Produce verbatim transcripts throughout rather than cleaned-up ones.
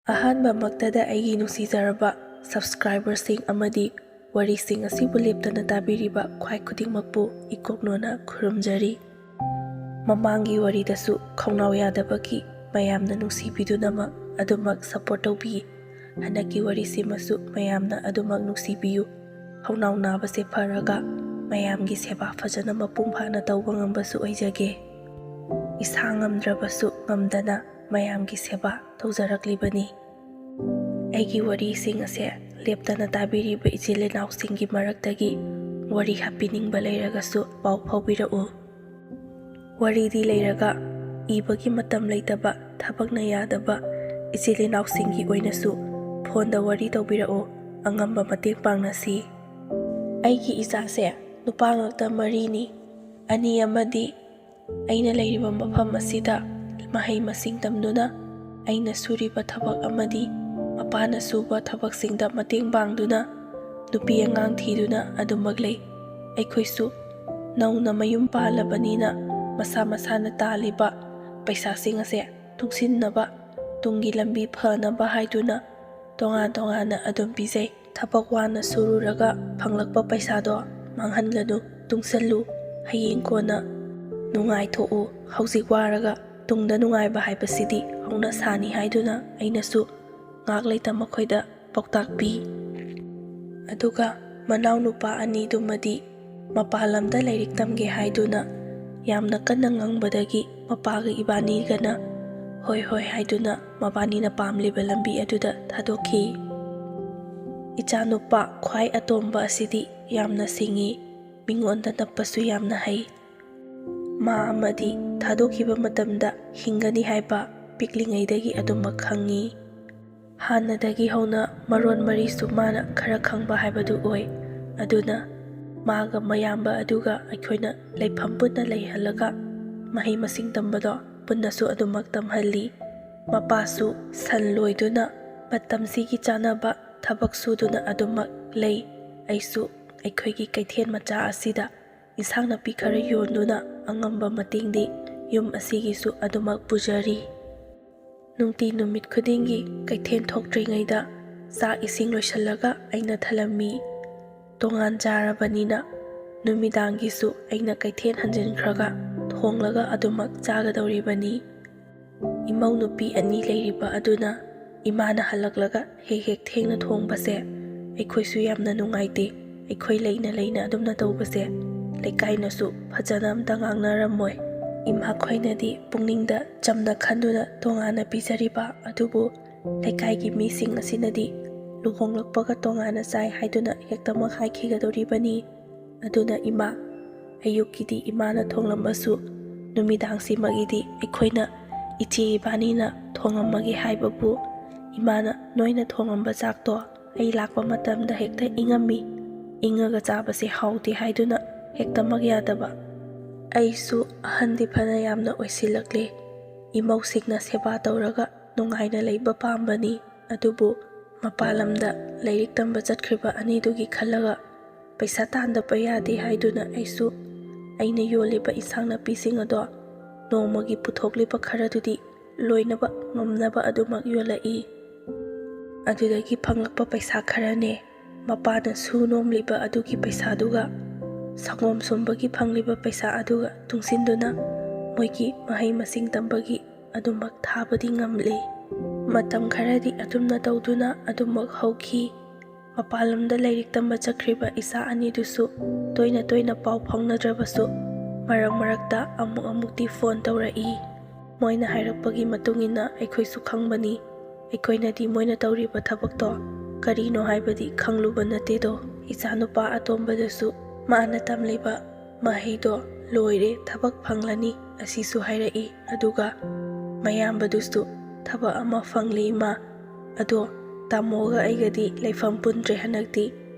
ꯑꯍꯥꯟꯕꯃꯛꯇꯗ ꯑꯩꯒꯤ ꯅꯨꯡꯁꯤꯖꯔꯕ subscriberꯁꯤꯡ ꯑꯃꯗꯤ ꯋꯥꯔꯤꯁꯤꯡ ꯑꯁꯤꯕꯨ ꯂꯦꯞꯇꯅ ꯇꯥꯕꯤꯔꯤꯕ ꯈ꯭ꯋꯥꯏ ꯈꯨꯗꯤꯡꯃꯛꯄꯨ ꯏꯀꯣꯛꯅꯣꯅ ꯈꯨꯔꯨꯝꯖꯔꯤ꯫ ꯃꯃꯥꯡꯒꯤ ꯋꯥꯔꯤꯗꯁꯨ ꯈꯧꯅꯥꯎ ꯌꯥꯗꯕꯒꯤ ꯃꯌꯥꯝꯅ ꯅꯨꯡꯁꯤꯕꯤꯗꯨꯅꯃꯛ ꯑꯗꯨꯃꯛ support ꯇꯧꯕꯤ꯫ ꯍꯟꯗꯛꯀꯤ ꯋꯥꯔꯤꯁꯤꯃꯁꯨ ꯃꯌꯥꯝꯅ ꯑꯗꯨꯃꯛ ꯅꯨꯡꯁꯤꯕꯤꯌꯨ꯫ ꯈꯧꯅꯥꯎ ꯅꯥꯕꯁꯦ ꯐꯔꯒ ꯃꯌꯥꯝꯒꯤ ꯁꯦꯕꯥ ꯐꯖꯅ ꯃꯄꯨꯡ ꯐꯥꯅ ꯇꯧꯕ ꯉꯝꯕꯁꯨ ꯑꯣꯏꯖꯒꯦ꯫ ꯏꯁꯥ ꯉꯝꯗ꯭ꯔꯕꯁꯨ ꯉꯝꯗꯅ ꯃꯌꯥꯝꯒꯤ ꯁꯦꯕꯥ ꯇꯧꯖꯔꯛꯂꯤꯕꯅꯤ꯫ ꯑꯩꯒꯤ ꯋꯥꯔꯤꯁꯤꯡ ꯑꯁꯦ ꯂꯦꯞꯇꯅ ꯇꯥꯕꯤꯔꯤꯕ ꯏꯆꯤꯜ ꯏꯅꯥꯎꯁꯤꯡꯒꯤ ꯃꯔꯛꯇꯒꯤ ꯋꯥꯔꯤ ꯍꯥꯞꯄꯤꯅꯤꯡꯕ ꯂꯩꯔꯒꯁꯨ ꯄꯥꯎ ꯐꯥꯎꯕꯤꯔꯛꯎ꯫ ꯋꯥꯔꯤꯗꯤ ꯂꯩꯔꯒ ꯏꯕꯒꯤ ꯃꯇꯝ ꯂꯩꯇꯕ, ꯊꯕꯛꯅ ꯌꯥꯗꯕ ꯏꯆꯤꯜ ꯏꯅꯥꯎꯁꯤꯡꯒꯤ ꯑꯣꯏꯅꯁꯨ ꯐꯣꯟꯗ ꯋꯥꯔꯤ ꯇꯧꯕꯤꯔꯛꯎ, ꯑꯉꯝꯕ ꯃꯇꯦꯡ ꯄꯥꯡꯅꯁꯤ꯫ ꯑꯩꯒꯤ ꯏꯆꯥꯁꯦ ꯅꯨꯄꯥ ꯉꯥꯛꯇ ꯃꯔꯤꯅꯤ꯫ ꯑꯅꯤ ꯑꯃꯗꯤ ꯑꯩꯅ ꯂꯩꯔꯤꯕ ꯃꯐꯝ ꯑꯁꯤꯗ ꯃꯍꯩ ꯃꯁꯤꯡ ꯇꯝꯗꯨꯅ ꯑꯩꯅ ꯁꯨꯔꯤꯕ ꯊꯕꯛ ꯑꯃꯗꯤ ꯃꯄꯥꯅ ꯁꯨꯕ ꯊꯕꯛꯁꯤꯡꯗ ꯃꯇꯦꯡ ꯄꯥꯡꯗꯨꯅ ꯅꯨꯄꯤ ꯑꯉꯥꯡ ꯊꯤꯗꯨꯅ ꯑꯗꯨꯃꯛ ꯂꯩ꯫ ꯑꯩꯈꯣꯏꯁꯨ ꯅꯧꯅ ꯃꯌꯨꯝ ꯄꯥꯜꯂꯕꯅꯤꯅ ꯃꯁꯥ ꯃꯁꯥꯅ ꯇꯥꯜꯂꯤꯕ ꯄꯩꯁꯥꯁꯤꯡ ꯑꯁꯦ ꯇꯨꯡꯁꯤꯟꯅꯕ, ꯇꯨꯡꯒꯤ ꯂꯝꯕꯤ ꯐꯅꯕ ꯍꯥꯏꯗꯨꯅ ꯇꯣꯉꯥꯟ ꯇꯣꯉꯥꯟꯅ ꯑꯗꯨꯝ ꯄꯤꯖꯩ꯫ ꯊꯕꯛ ꯋꯥꯅ ꯁꯨꯔꯨꯔꯒ ꯐꯪꯂꯛꯄ ꯄꯩꯁꯥꯗꯣ ꯃꯥꯡꯍꯟꯒꯅꯨ, ꯇꯨꯡꯁꯜꯂꯨ꯫ ꯍꯌꯦꯡ ꯀꯣꯟꯅ ꯅꯨꯡꯉꯥꯏꯊꯣꯛꯎ꯫ ꯍꯧꯖꯤꯛ ꯋꯥꯔꯒ ꯇꯨꯡꯗ ꯅꯨꯡꯉꯥꯏꯕ ꯍꯥꯏꯕꯁꯤꯗꯤ ꯍꯧꯅ ꯁꯥꯅꯤ ꯍꯥꯏꯗꯨꯅ ꯑꯩꯅꯁꯨ ꯉꯥꯛ ꯂꯩꯇ ꯃꯈꯣꯏꯗ ꯄꯥꯎꯇꯥꯛ ꯄꯤ꯫ ꯑꯗꯨꯒ ꯃꯅꯥꯎꯅꯨꯄꯥ ꯑꯅꯤꯗꯨꯃꯗꯤ ꯃꯄꯥꯟ ꯂꯝꯗ ꯂꯥꯏꯔꯤꯛ ꯇꯝꯒꯦ ꯍꯥꯏꯗꯨꯅ ꯌꯥꯝꯅ ꯀꯟꯅ ꯉꯥꯡꯕꯗꯒꯤ ꯃꯄꯥꯒ ꯏꯕꯥꯅꯤꯒꯅ ꯍꯣꯏ ꯍꯣꯏ ꯍꯥꯏꯗꯨꯅ ꯃꯕꯥꯅꯤꯅ ꯄꯥꯝꯂꯤꯕ ꯂꯝꯕꯤ ꯑꯗꯨꯗ ꯊꯥꯗꯣꯛꯈꯤ꯫ ꯏꯆꯥꯅꯨꯄꯥ ꯈ꯭ꯋꯥꯏ ꯑꯇꯣꯝꯕ ꯑꯁꯤꯗꯤ ꯌꯥꯝꯅ ꯁꯤꯡꯏ, ꯃꯤꯉꯣꯟꯗ ꯅꯞꯄꯁꯨ ꯌꯥꯝꯅ ꯍꯩ꯫ ꯃꯥ ꯑꯃꯗꯤ ꯊꯥꯗꯣꯛꯈꯤꯕ ꯃꯇꯝꯗ ꯍꯤꯡꯒꯅꯤ ꯍꯥꯏꯕ ꯄꯤꯛꯂꯤꯉꯩꯗꯒꯤ ꯑꯗꯨꯃꯛ ꯈꯪꯉꯤ꯫ ꯍꯥꯟꯅꯗꯒꯤ ꯍꯧꯅ ꯃꯔꯣꯟ ꯃꯔꯤꯁꯨ ꯃꯥꯅ ꯈꯔ ꯈꯪꯕ ꯍꯥꯏꯕꯗꯨ ꯑꯣꯏ꯫ ꯑꯗꯨꯅ ꯃꯥꯒ ꯃꯌꯥꯝꯕ ꯑꯗꯨꯒ ꯑꯩꯈꯣꯏꯅ ꯂꯩꯐꯝ ꯄꯨꯟꯅ ꯂꯩꯍꯜꯂꯒ ꯃꯍꯩ ꯃꯁꯤꯡ ꯇꯝꯕꯗꯣ ꯄꯨꯟꯅꯁꯨ ꯑꯗꯨꯃꯛ ꯇꯝꯍꯜꯂꯤ꯫ ꯃꯄꯥꯁꯨ ꯁꯟ ꯂꯣꯏꯗꯨꯅ ꯃꯇꯝꯁꯤꯒꯤ ꯆꯥꯅꯕ ꯊꯕꯛ ꯁꯨꯗꯨꯅ ꯑꯗꯨꯃꯛ ꯂꯩ꯫ ꯑꯩꯁꯨ ꯑꯩꯈꯣꯏꯒꯤ ꯀꯩꯊꯦꯜ ꯃꯆꯥ ꯑꯁꯤꯗ ꯏꯟꯁꯥꯡ ꯅꯥꯄꯤ ꯈꯔ ꯌꯣꯟꯗꯨꯅ ꯑꯉꯝꯕ ꯃꯇꯦꯡꯗꯤ ꯌꯨꯝ ꯑꯁꯤꯒꯤꯁꯨ ꯑꯗꯨꯃꯛ ꯄꯨꯖꯔꯤ꯫ ꯅꯨꯡꯇꯤ ꯅꯨꯃꯤꯠ ꯈꯨꯗꯤꯡꯒꯤ ꯀꯩꯊꯦꯜ ꯊꯣꯛꯇ꯭ꯔꯤꯉꯩꯗ ꯆꯥꯛ ꯏꯁꯤꯡ ꯂꯣꯏꯁꯤꯜꯂꯒ ꯑꯩꯅ ꯊꯜꯂꯝꯃꯤ꯫ ꯇꯣꯉꯥꯟ ꯆꯥꯔꯕꯅꯤꯅ ꯅꯨꯃꯤꯗꯥꯡꯒꯤꯁꯨ ꯑꯩꯅ ꯀꯩꯊꯦꯜ ꯍꯟꯖꯤꯟꯈ꯭ꯔꯒ ꯊꯣꯡꯂꯒ ꯑꯗꯨꯃꯛ ꯆꯥꯒꯗꯧꯔꯤꯕꯅꯤ꯫ ꯏꯃꯧ ꯅꯨꯄꯤ ꯑꯅꯤ ꯂꯩꯔꯤꯕ ꯑꯗꯨꯅ ꯏꯃꯥꯅ ꯍꯜꯂꯛꯂꯒ ꯍꯦꯛ ꯍꯦꯛ ꯊꯦꯡꯅ ꯊꯣꯡꯕꯁꯦ ꯑꯩꯈꯣꯏꯁꯨ ꯌꯥꯝꯅ ꯅꯨꯡꯉꯥꯏꯇꯦ꯫ ꯑꯩꯈꯣꯏ ꯂꯩꯅ ꯂꯩꯅ ꯑꯗꯨꯝꯅ ꯇꯧꯕꯁꯦ ꯂꯩꯀꯥꯏꯅꯁꯨ ꯐꯖꯅ ꯑꯝꯇ ꯉꯥꯡꯅꯔꯝꯃꯣꯏ꯫ ꯏꯃꯥꯈꯣꯏꯅꯗꯤ ꯄꯨꯛꯅꯤꯡꯗ ꯆꯝꯅ ꯈꯟꯗꯨꯅ ꯇꯣꯉꯥꯟꯅ ꯄꯤꯖꯔꯤꯕ ꯑꯗꯨꯕꯨ ꯂꯩꯀꯥꯏꯒꯤ ꯃꯤꯁꯤꯡ ꯑꯁꯤꯅꯗꯤ ꯂꯨꯍꯣꯡꯂꯛꯄꯒ ꯇꯣꯉꯥꯟꯅ ꯆꯥꯏ ꯍꯥꯏꯗꯨꯅ ꯍꯦꯛꯇꯃꯛ ꯍꯥꯏꯈꯤꯒꯗꯧꯔꯤꯕꯅꯤ꯫ ꯑꯗꯨꯅ ꯏꯃꯥ, ꯑꯌꯨꯛꯀꯤꯗꯤ ꯏꯃꯥꯅ ꯊꯣꯡꯂꯝꯕꯁꯨ ꯅꯨꯃꯤꯗꯥꯡꯁꯤꯃꯒꯤꯗꯤ ꯑꯩꯈꯣꯏꯅ ꯏꯆꯦ ꯏꯕꯥꯅꯤꯅ ꯊꯣꯡꯉꯝꯃꯒꯦ ꯍꯥꯏꯕꯕꯨ ꯏꯃꯥꯅ ꯅꯣꯏꯅ ꯊꯣꯡꯉꯝꯕ ꯆꯥꯛꯇꯣ ꯑꯩ ꯂꯥꯛꯄ ꯃꯇꯝꯗ ꯍꯦꯛꯇ ꯏꯪꯉꯝꯃꯤ꯫ ꯏꯪꯉꯒ ꯆꯥꯕꯁꯦ ꯍꯥꯎꯇꯦ ꯍꯥꯏꯗꯨꯅ ꯍꯦꯛꯇꯃꯛ ꯌꯥꯗꯕ꯫ ꯑꯩꯁꯨ ꯑꯍꯟꯗꯤ ꯐꯅ ꯌꯥꯝꯅ ꯑꯣꯏꯁꯤꯜꯂꯛꯂꯦ꯫ ꯏꯃꯧꯁꯤꯡꯅ ꯁꯦꯕꯥ ꯇꯧꯔꯒ ꯅꯨꯡꯉꯥꯏꯅ ꯂꯩꯕ ꯄꯥꯝꯕꯅꯤ꯫ ꯑꯗꯨꯕꯨ ꯃꯄꯥꯟ ꯂꯝꯗ ꯂꯥꯏꯔꯤꯛ ꯇꯝꯕ ꯆꯠꯈ꯭ꯔꯤꯕ ꯑꯅꯤꯗꯨꯒꯤ ꯈꯜꯂꯒ ꯄꯩꯁꯥ ꯇꯥꯟꯗꯕ ꯌꯥꯗꯦ ꯍꯥꯏꯗꯨꯅ ꯑꯩꯁꯨ ꯑꯩꯅ ꯌꯣꯜꯂꯤꯕ ꯏꯟꯁꯥꯡ ꯅꯥꯄꯤꯁꯤꯡ ꯑꯗꯣ ꯅꯣꯡꯃꯒꯤ ꯄꯨꯊꯣꯛꯂꯤꯕ ꯈꯔꯗꯨꯗꯤ ꯂꯣꯏꯅꯕ ꯉꯝꯅꯕ ꯑꯗꯨꯃꯛ ꯌꯣꯜꯂꯛꯏ꯫ ꯑꯗꯨꯗꯒꯤ ꯐꯪꯂꯛꯄ ꯄꯩꯁꯥ ꯈꯔꯅꯦ ꯃꯄꯥꯅ ꯁꯨ ꯅꯣꯝꯂꯤꯕ ꯑꯗꯨꯒꯤ ꯄꯩꯁꯥꯗꯨꯒ ꯁꯪꯒꯣꯝ ꯁꯨꯝꯕꯒꯤ ꯐꯪꯂꯤꯕ ꯄꯩꯁꯥ ꯑꯗꯨꯒ ꯇꯨꯡꯁꯤꯟꯗꯨꯅ ꯃꯣꯏꯒꯤ ꯃꯍꯩ ꯃꯁꯤꯡ ꯇꯝꯕꯒꯤ ꯑꯗꯨꯃꯛ ꯊꯥꯕꯗꯤ ꯉꯝꯂꯤ꯫ ꯃꯇꯝ ꯈꯔꯗꯤ ꯑꯗꯨꯝꯅ ꯇꯧꯗꯨꯅ ꯑꯗꯨꯃꯛ ꯍꯧꯈꯤ꯫ ꯃꯄꯥꯟ ꯂꯝꯗ ꯂꯥꯏꯔꯤꯛ ꯇꯝꯕ ꯆꯠꯈ꯭ꯔꯤꯕ ꯏꯆꯥ ꯑꯅꯤꯗꯨꯁꯨ ꯇꯣꯏꯅ ꯇꯣꯏꯅ ꯄꯥꯎ ꯐꯥꯎꯅꯗ꯭ꯔꯕꯁꯨ ꯃꯔꯛ ꯃꯔꯛꯇ ꯑꯃꯨꯛ ꯑꯃꯨꯛꯇꯤ ꯐꯣꯟ ꯇꯧꯔꯛꯏ꯫ ꯃꯣꯏꯅ ꯍꯥꯏꯔꯛꯄꯒꯤ ꯃꯇꯨꯡ ꯏꯟꯅ ꯑꯩꯈꯣꯏꯁꯨ ꯈꯪꯕꯅꯤ꯫ ꯑꯩꯈꯣꯏꯅꯗꯤ ꯃꯣꯏꯅ ꯇꯧꯔꯤꯕ ꯊꯕꯛꯇꯣ ꯀꯔꯤꯅꯣ ꯍꯥꯏꯕꯗꯤ ꯈꯪꯂꯨꯕ ꯅꯠꯇꯦꯗꯣ꯫ ꯏꯆꯥꯅꯨꯄꯥ ꯑꯇꯣꯝꯕꯗꯁꯨ ꯃꯥꯅ ꯇꯝꯂꯤꯕ ꯃꯍꯩꯗꯣ ꯂꯣꯏꯔꯦ, ꯊꯕꯛ ꯐꯪꯂꯅꯤ ꯑꯁꯤꯁꯨ ꯍꯥꯏꯔꯛꯏ꯫ ꯑꯗꯨꯒ ꯃꯌꯥꯝꯕꯗꯨꯁꯨ ꯊꯕꯛ ꯑꯃ ꯐꯪꯂꯦ ꯏꯃꯥ꯫ ꯑꯗꯣ ꯇꯥꯃꯣꯒ ꯑꯩꯒꯗꯤ ꯂꯩꯐꯝ ꯄꯨꯟꯗ꯭ꯔꯦ ꯍꯟꯗꯛꯇꯤ꯫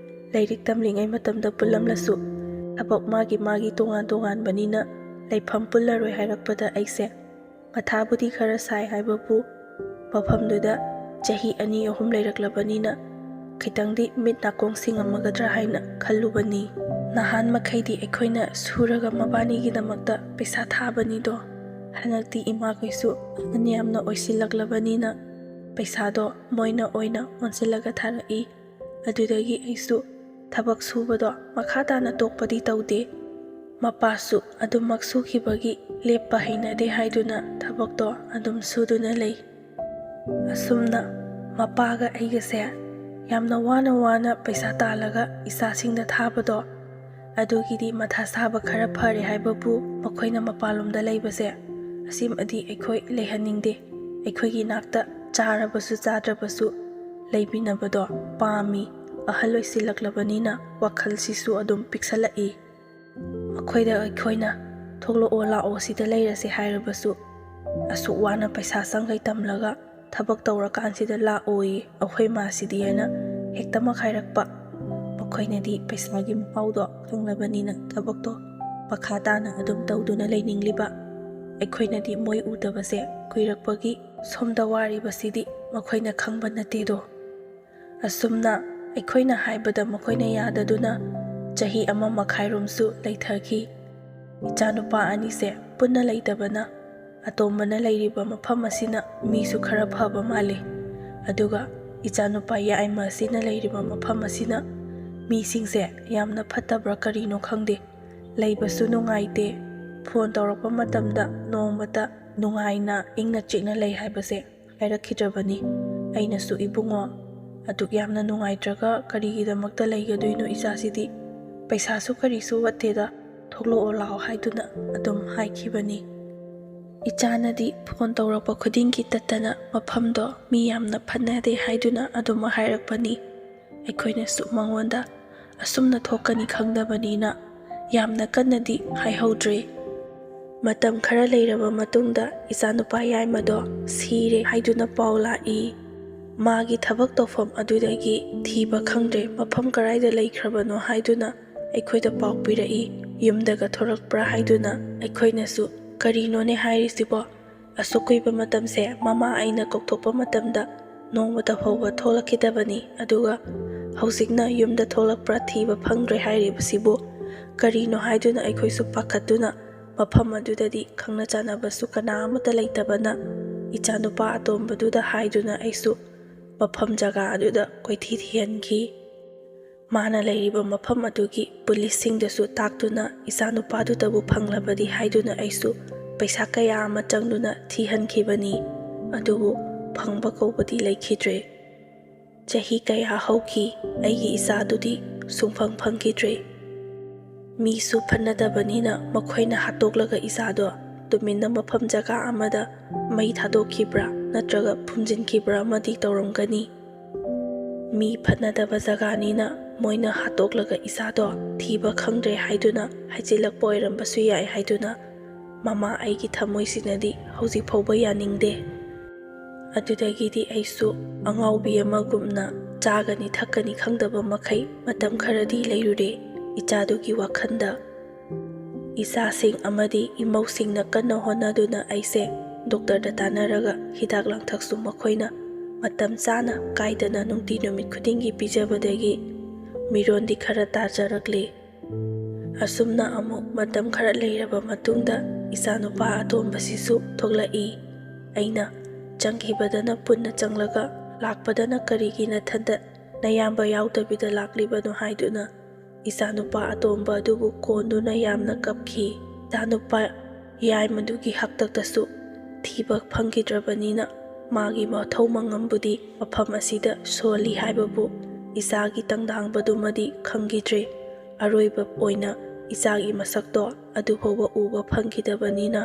ꯂꯥꯏꯔꯤꯛ ꯇꯝꯂꯤꯉꯩ ꯃꯇꯝꯗ ꯄꯨꯜꯂꯝꯂꯁꯨ ꯊꯕꯛ ꯃꯥꯒꯤ ꯃꯥꯒꯤ ꯇꯣꯉꯥꯟ ꯇꯣꯉꯥꯟꯕꯅꯤꯅ ꯂꯩꯐꯝ ꯄꯨꯜꯂꯔꯣꯏ ꯍꯥꯏꯔꯛꯄꯗ ꯑꯩꯁꯦ ꯃꯊꯥꯕꯨꯗꯤ ꯈꯔ ꯁꯥꯏ ꯍꯥꯏꯕꯕꯨ ꯃꯐꯝꯗꯨꯗ ꯆꯍꯤ ꯑꯅꯤ ꯑꯍꯨꯝ ꯂꯩꯔꯛꯂꯕꯅꯤꯅ ꯈꯤꯇꯪꯗꯤ ꯃꯤꯠ ꯅꯥꯀꯣꯡ ꯁꯤꯡꯉꯝꯃꯒꯗ꯭ꯔꯥ ꯍꯥꯏꯅ ꯈꯜꯂꯨꯕꯅꯤ꯫ ꯅꯍꯥꯟ ꯃꯈꯩꯗꯤ ꯑꯩꯈꯣꯏꯅ ꯁꯨꯔꯒ ꯃꯕꯥꯅꯤꯒꯤꯗꯃꯛꯇ ꯄꯩꯁꯥ ꯊꯥꯕꯅꯤꯗꯣ꯫ ꯍꯟꯗꯛꯇꯤ ꯏꯃꯥꯈꯣꯏꯁꯨ ꯑꯍꯟ ꯌꯥꯝꯅ ꯑꯣꯏꯁꯤꯜꯂꯛꯂꯕꯅꯤꯅ ꯄꯩꯁꯥꯗꯣ ꯃꯣꯏꯅ ꯑꯣꯏꯅ ꯑꯣꯟꯁꯤꯜꯂꯒ ꯊꯥꯔꯛꯏ꯫ ꯑꯗꯨꯗꯒꯤ ꯑꯩꯁꯨ ꯊꯕꯛ ꯁꯨꯕꯗꯣ ꯃꯈꯥ ꯇꯥꯅ ꯇꯣꯛꯄꯗꯤ ꯇꯧꯗꯦ꯫ ꯃꯄꯥꯁꯨ ꯑꯗꯨꯃꯛ ꯁꯨꯈꯤꯕꯒꯤ ꯂꯦꯞꯄ ꯍꯩꯅꯗꯦ ꯍꯥꯏꯗꯨꯅ ꯊꯕꯛꯇꯣ ꯑꯗꯨꯝ ꯁꯨꯗꯨꯅ ꯂꯩ꯫ ꯑꯁꯨꯝꯅ ꯃꯄꯥꯒ ꯑꯩꯒꯁꯦ ꯌꯥꯝꯅ ꯋꯥꯅ ꯋꯥꯅ ꯄꯩꯁꯥ ꯇꯥꯜꯂꯒ ꯏꯆꯥꯁꯤꯡꯗ ꯊꯥꯕꯗꯣ, ꯑꯗꯨꯒꯤꯗꯤ ꯃꯊꯥ ꯁꯥꯕ ꯈꯔ ꯐꯔꯦ ꯍꯥꯏꯕꯕꯨ, ꯃꯈꯣꯏꯅ ꯃꯄꯥꯟꯂꯣꯝꯗ ꯂꯩꯕꯁꯦ ꯑꯁꯤꯃꯗꯤ ꯑꯩꯈꯣꯏ ꯂꯩꯍꯟꯅꯤꯡꯗꯦ꯫ ꯑꯩꯈꯣꯏꯒꯤ ꯅꯥꯛꯇ ꯆꯥꯔꯕꯁꯨ ꯆꯥꯗ꯭ꯔꯕꯁꯨ ꯂꯩꯃꯤꯟꯅꯕꯗꯣ ꯄꯥꯝꯃꯤ꯫ ꯑꯍꯜ ꯑꯣꯏꯁꯤꯜꯂꯛꯂꯕꯅꯤꯅ ꯋꯥꯈꯜꯁꯤꯁꯨ ꯑꯗꯨꯝ ꯄꯤꯛꯁꯜꯂꯛꯏ꯫ ꯃꯈꯣꯏꯗ ꯑꯩꯈꯣꯏꯅ "ꯊꯣꯛꯂꯛꯑꯣ, ꯂꯥꯛꯑꯣ, ꯁꯤꯗ ꯂꯩꯔꯁꯦ" ꯍꯥꯏꯔꯕꯁꯨ, "ꯑꯁꯨꯛ ꯋꯥꯅ ꯄꯩꯁꯥ ꯆꯪꯈꯩ ꯇꯝꯂꯒ ꯊꯕꯛ ꯇꯧꯔꯀꯥꯟꯁꯤꯗ ꯂꯥꯛꯑꯣꯌꯦ ꯑꯩꯈꯣꯏ ꯃꯥꯁꯤꯗꯤ" ꯍꯥꯏꯅ ꯍꯦꯛꯇꯃꯛ ꯍꯥꯏꯔꯛꯄ꯫ ꯃꯈꯣꯏꯅꯗꯤ ꯄꯩꯁꯥꯒꯤ ꯃꯍꯥꯎꯗꯣ ꯈꯪꯂꯕꯅꯤꯅ ꯊꯕꯛꯇꯣ ꯃꯈꯥ ꯇꯥꯅ ꯑꯗꯨꯝ ꯇꯧꯗꯨꯅ ꯂꯩꯅꯤꯡꯂꯤꯕ꯫ ꯑꯩꯈꯣꯏꯅꯗꯤ ꯃꯣꯏ ꯎꯗꯕꯁꯦ ꯀꯨꯏꯔꯛꯄꯒꯤ ꯁꯣꯝꯗ ꯋꯥꯔꯤꯕꯁꯤꯗꯤ ꯃꯈꯣꯏꯅ ꯈꯪꯕ ꯅꯠꯇꯦꯗꯣ꯫ ꯑꯁꯨꯝꯅ ꯑꯩꯈꯣꯏꯅ ꯍꯥꯏꯕꯗ ꯃꯈꯣꯏꯅ ꯌꯥꯗꯗꯨꯅ ꯆꯍꯤ ꯑꯃ ꯃꯈꯥꯏꯔꯣꯝꯁꯨ ꯂꯩꯊꯈꯤ꯫ ꯏꯆꯥꯅꯨꯄꯥ ꯑꯅꯤꯁꯦ ꯄꯨꯟꯅ ꯂꯩꯇꯕꯅ, ꯑꯇꯣꯝꯕꯅ ꯂꯩꯔꯤꯕ ꯃꯐꯝ ꯑꯁꯤꯅ ꯃꯤꯁꯨ ꯈꯔ ꯐꯕ ꯃꯥꯜꯂꯤ, ꯑꯗꯨꯒ ꯏꯆꯥꯅꯨꯄꯥ ꯌꯥꯏꯃ ꯑꯁꯤꯅ ꯂꯩꯔꯤꯕ ꯃꯐꯝ ꯑꯁꯤꯅ ꯃꯤꯁꯤꯡꯁꯦ ꯌꯥꯝꯅ ꯐꯠꯇꯕ꯭ꯔꯥ ꯀꯔꯤꯅꯣ ꯈꯪꯗꯦ, ꯂꯩꯕꯁꯨ ꯅꯨꯡꯉꯥꯏꯇꯦ꯫ ꯐꯣꯟ ꯇꯧꯔꯛꯄ ꯃꯇꯝꯗ ꯅꯣꯡꯃꯇ ꯅꯨꯡꯉꯥꯏꯅ ꯏꯪꯅ ꯆꯤꯛꯅ ꯂꯩ ꯍꯥꯏꯕꯁꯦ ꯍꯥꯏꯔꯛꯈꯤꯗ꯭ꯔꯕꯅꯤ꯫ ꯑꯩꯅꯁꯨ, "ꯏꯕꯨꯡꯉꯣ, ꯑꯗꯨꯛ ꯌꯥꯝꯅ ꯅꯨꯡꯉꯥꯏꯇ꯭ꯔꯒ ꯀꯔꯤꯒꯤꯗꯃꯛꯇ ꯂꯩꯒꯗꯣꯏꯅꯣ ꯏꯆꯥꯁꯤꯗꯤ? ꯄꯩꯁꯥꯁꯨ ꯀꯔꯤꯁꯨ ꯋꯥꯠꯇꯦꯗ, ꯊꯣꯛꯂꯛꯑꯣ ꯂꯥꯛꯑꯣ" ꯍꯥꯏꯗꯨꯅ ꯑꯗꯨꯝ ꯍꯥꯏꯈꯤꯕꯅꯤ꯫ ꯏꯆꯥꯅꯗꯤ ꯐꯣꯟ ꯇꯧꯔꯛꯄ ꯈꯨꯗꯤꯡꯒꯤ ꯇꯠꯇꯅ ꯃꯐꯝꯗꯣ ꯃꯤ ꯌꯥꯝꯅ ꯐꯠꯅꯗꯦ ꯍꯥꯏꯗꯨꯅ ꯑꯗꯨꯝ ꯍꯥꯏꯔꯛꯄꯅꯤ꯫ ꯑꯩꯈꯣꯏꯅꯁꯨ ꯃꯉꯣꯟꯗ ꯑꯁꯨꯝꯅ ꯊꯣꯛꯀꯅꯤ ꯈꯪꯗꯕꯅꯤꯅ ꯌꯥꯝꯅ ꯀꯟꯅꯗꯤ ꯍꯥꯏꯍꯧꯗ꯭ꯔꯦ꯫ ꯃꯇꯝ ꯈꯔ ꯂꯩꯔꯕ ꯃꯇꯨꯡꯗ ꯏꯆꯥꯅꯨꯄꯥ ꯌꯥꯏꯃꯗꯣ ꯁꯤꯔꯦ ꯍꯥꯏꯗꯨꯅ ꯄꯥꯎ ꯂꯥꯛꯏ꯫ ꯃꯥꯒꯤ ꯊꯕꯛ ꯇꯧꯐꯝ ꯑꯗꯨꯗꯒꯤ ꯊꯤꯕ ꯈꯪꯗ꯭ꯔꯦ, ꯃꯐꯝ ꯀꯔꯥꯏꯗ ꯂꯩꯈ꯭ꯔꯕꯅꯣ ꯍꯥꯏꯗꯨꯅ ꯑꯩꯈꯣꯏꯗ ꯄꯥꯎ ꯄꯤꯔꯛꯏ꯫ ꯌꯨꯝꯗꯒ ꯊꯣꯔꯛꯄ꯭ꯔꯥ ꯍꯥꯏꯗꯨꯅ ꯑꯩꯈꯣꯏꯅꯁꯨ, "ꯀꯔꯤꯅꯣꯅꯦ ꯍꯥꯏꯔꯤꯁꯤꯕꯣ? ꯑꯁꯨꯛ ꯀꯨꯏꯕ ꯃꯇꯝꯁꯦ ꯃꯃꯥ ꯑꯩꯅ ꯀꯧꯊꯣꯛꯄ ꯃꯇꯝꯗ ꯅꯣꯡꯃꯇ ꯐꯥꯎꯕ ꯊꯣꯛꯂꯛꯈꯤꯗꯕꯅꯤ, ꯑꯗꯨꯒ ꯍꯧꯖꯤꯛꯅ ꯌꯨꯝꯗ ꯊꯣꯛꯂꯛꯄ꯭ꯔꯥ ꯊꯤꯕ ꯐꯪꯗ꯭ꯔꯦ ꯍꯥꯏꯔꯤꯕꯁꯤꯕꯨ ꯀꯔꯤꯅꯣ?" ꯍꯥꯏꯗꯨꯅ ꯑꯩꯈꯣꯏꯁꯨ ꯄꯥꯈꯠꯇꯨꯅ ꯃꯐꯝ ꯑꯗꯨꯗꯗꯤ ꯈꯪꯅ ꯆꯥꯟꯅꯕꯁꯨ ꯀꯅꯥ ꯑꯃꯠꯇ ꯂꯩꯇꯕꯅ, ꯏꯆꯥꯅꯨꯄꯥ ꯑꯇꯣꯝꯕꯗꯨꯗ ꯍꯥꯏꯗꯨꯅ ꯑꯩꯁꯨ ꯃꯐꯝ ꯖꯒꯥ ꯑꯗꯨꯗ ꯀꯣꯏꯊꯤ ꯊꯤꯍꯟꯈꯤ꯫ ꯃꯥꯅ ꯂꯩꯔꯤꯕ ꯃꯐꯝ ꯑꯗꯨꯒꯤ ꯄꯨꯂꯤꯁꯁꯤꯡꯗꯁꯨ ꯇꯥꯛꯇꯨꯅ ꯏꯆꯥꯅꯨꯄꯥꯗꯨꯗꯕꯨ ꯐꯪꯂꯕꯗꯤ ꯍꯥꯏꯗꯨꯅ ꯑꯩꯁꯨ ꯄꯩꯁꯥ ꯀꯌꯥ ꯑꯃ ꯆꯪꯗꯨꯅ ꯊꯤꯍꯟꯈꯤꯕꯅꯤ꯫ ꯑꯗꯨꯕꯨ ꯐꯪꯕ ꯀꯧꯕꯗꯤ ꯂꯩꯈꯤꯗ꯭ꯔꯦ꯫ ꯆꯍꯤ ꯀꯌꯥ ꯍꯧꯈꯤ, ꯑꯩꯒꯤ ꯏꯆꯥꯗꯨꯗꯤ ꯁꯨꯡꯐꯪ ꯐꯪꯈꯤꯗ꯭ꯔꯦ꯫ ꯃꯤꯁꯨ ꯐꯅꯗꯕꯅꯤꯅ ꯃꯈꯣꯏꯅ ꯍꯥꯠꯇꯣꯛꯂꯒ ꯏꯆꯥꯗꯣ ꯇꯨꯃꯤꯟꯅ ꯃꯐꯝ ꯖꯒꯥ ꯑꯃꯗ ꯃꯩ ꯊꯥꯗꯣꯛꯈꯤꯕ꯭ꯔꯥ ꯅꯠꯇ꯭ꯔꯒ ꯐꯨꯝꯖꯤꯟꯈꯤꯕ꯭ꯔꯥ ꯑꯃꯗꯤ ꯇꯧꯔꯝꯒꯅꯤ꯫ ꯃꯤ ꯐꯅꯗꯕ ꯖꯒꯥꯅꯤꯅ ꯃꯣꯏꯅ ꯍꯥꯠꯇꯣꯛꯂꯒ ꯏꯆꯥꯗꯣ ꯊꯤꯕ ꯈꯪꯗ꯭ꯔꯦ ꯍꯥꯏꯗꯨꯅ ꯍꯥꯏꯖꯤꯜꯂꯛꯄ ꯑꯣꯏꯔꯝꯕꯁꯨ ꯌꯥꯏ ꯍꯥꯏꯗꯨꯅ ꯃꯃꯥ ꯑꯩꯒꯤ ꯊꯃꯣꯏꯁꯤꯅꯗꯤ ꯍꯧꯖꯤꯛ ꯐꯥꯎꯕ ꯌꯥꯅꯤꯡꯗꯦ꯫ ꯑꯗꯨꯗꯒꯤꯗꯤ ꯑꯩꯁꯨ ꯑꯉꯥꯎꯕꯤ ꯑꯃꯒꯨꯝꯅ ꯆꯥꯒꯅꯤ ꯊꯛꯀꯅꯤ ꯈꯪꯗꯕ ꯃꯈꯩ ꯃꯇꯝ ꯈꯔꯗꯤ ꯂꯩꯔꯨꯔꯦ ꯏꯆꯥꯗꯨꯒꯤ ꯋꯥꯈꯜꯗ꯫ ꯏꯆꯥꯁꯤꯡ ꯑꯃꯗꯤ ꯏꯃꯧꯁꯤꯡꯅ ꯀꯟꯅ ꯍꯣꯠꯅꯗꯨꯅ ꯑꯩꯁꯦ ꯗꯣꯛꯇꯔꯗ ꯇꯥꯟꯅꯔꯒ ꯍꯤꯗꯥꯛ ꯂꯥꯡꯊꯛꯁꯨ ꯃꯈꯣꯏꯅ ꯃꯇꯝ ꯆꯥꯅ ꯀꯥꯏꯗꯅ ꯅꯨꯡꯇꯤ ꯅꯨꯃꯤꯠ ꯈꯨꯗꯤꯡꯒꯤ ꯄꯤꯖꯕꯗꯒꯤ ꯃꯤꯔꯣꯟꯗꯤ ꯈꯔ ꯇꯥꯖꯔꯛꯂꯦ꯫ ꯑꯁꯨꯝꯅ ꯑꯃꯨꯛ ꯃꯇꯝ ꯈꯔ ꯂꯩꯔꯕ ꯃꯇꯨꯡꯗ ꯏꯆꯥꯅꯨꯄꯥ ꯑꯇꯣꯝꯕꯁꯤꯁꯨ ꯊꯣꯛꯂꯛꯏ꯫ ꯑꯩꯅ ꯆꯪꯈꯤꯕꯗꯅ ꯄꯨꯟꯅ ꯆꯪꯂꯒ ꯂꯥꯛꯄꯗꯅ ꯀꯔꯤꯒꯤ ꯅꯊꯟꯇ ꯅꯌꯥꯝꯕ ꯌꯥꯎꯗꯕꯤꯗ ꯂꯥꯛꯂꯤꯕꯅꯣ ꯍꯥꯏꯗꯨꯅ ꯏꯆꯥꯅꯨꯄꯥ ꯑꯇꯣꯝꯕ ꯑꯗꯨꯕꯨ ꯀꯣꯟꯗꯨꯅ ꯌꯥꯝꯅ ꯀꯞꯈꯤ꯫ ꯏꯆꯥꯅꯨꯄꯥ ꯌꯥꯏꯃꯗꯨꯒꯤ ꯍꯥꯛꯇꯛꯇꯁꯨ ꯊꯤꯕ ꯐꯪꯈꯤꯗ꯭ꯔꯕꯅꯤꯅ ꯃꯥꯒꯤ ꯃꯊꯧ ꯃꯉꯝꯕꯨꯗꯤ ꯃꯐꯝ ꯑꯁꯤꯗ ꯁꯣꯜꯂꯤ ꯍꯥꯏꯕꯕꯨ ꯏꯆꯥꯒꯤ ꯇꯪꯗꯥꯡꯕꯗꯨꯃꯗꯤ ꯈꯪꯈꯤꯗ꯭ꯔꯦ꯫ ꯑꯔꯣꯏꯕ ꯑꯣꯏꯅ ꯏꯆꯥꯒꯤ ꯃꯁꯛꯇꯣ ꯑꯗꯨꯐꯥꯎꯕ ꯎꯕ ꯐꯪꯈꯤꯗꯕꯅꯤꯅ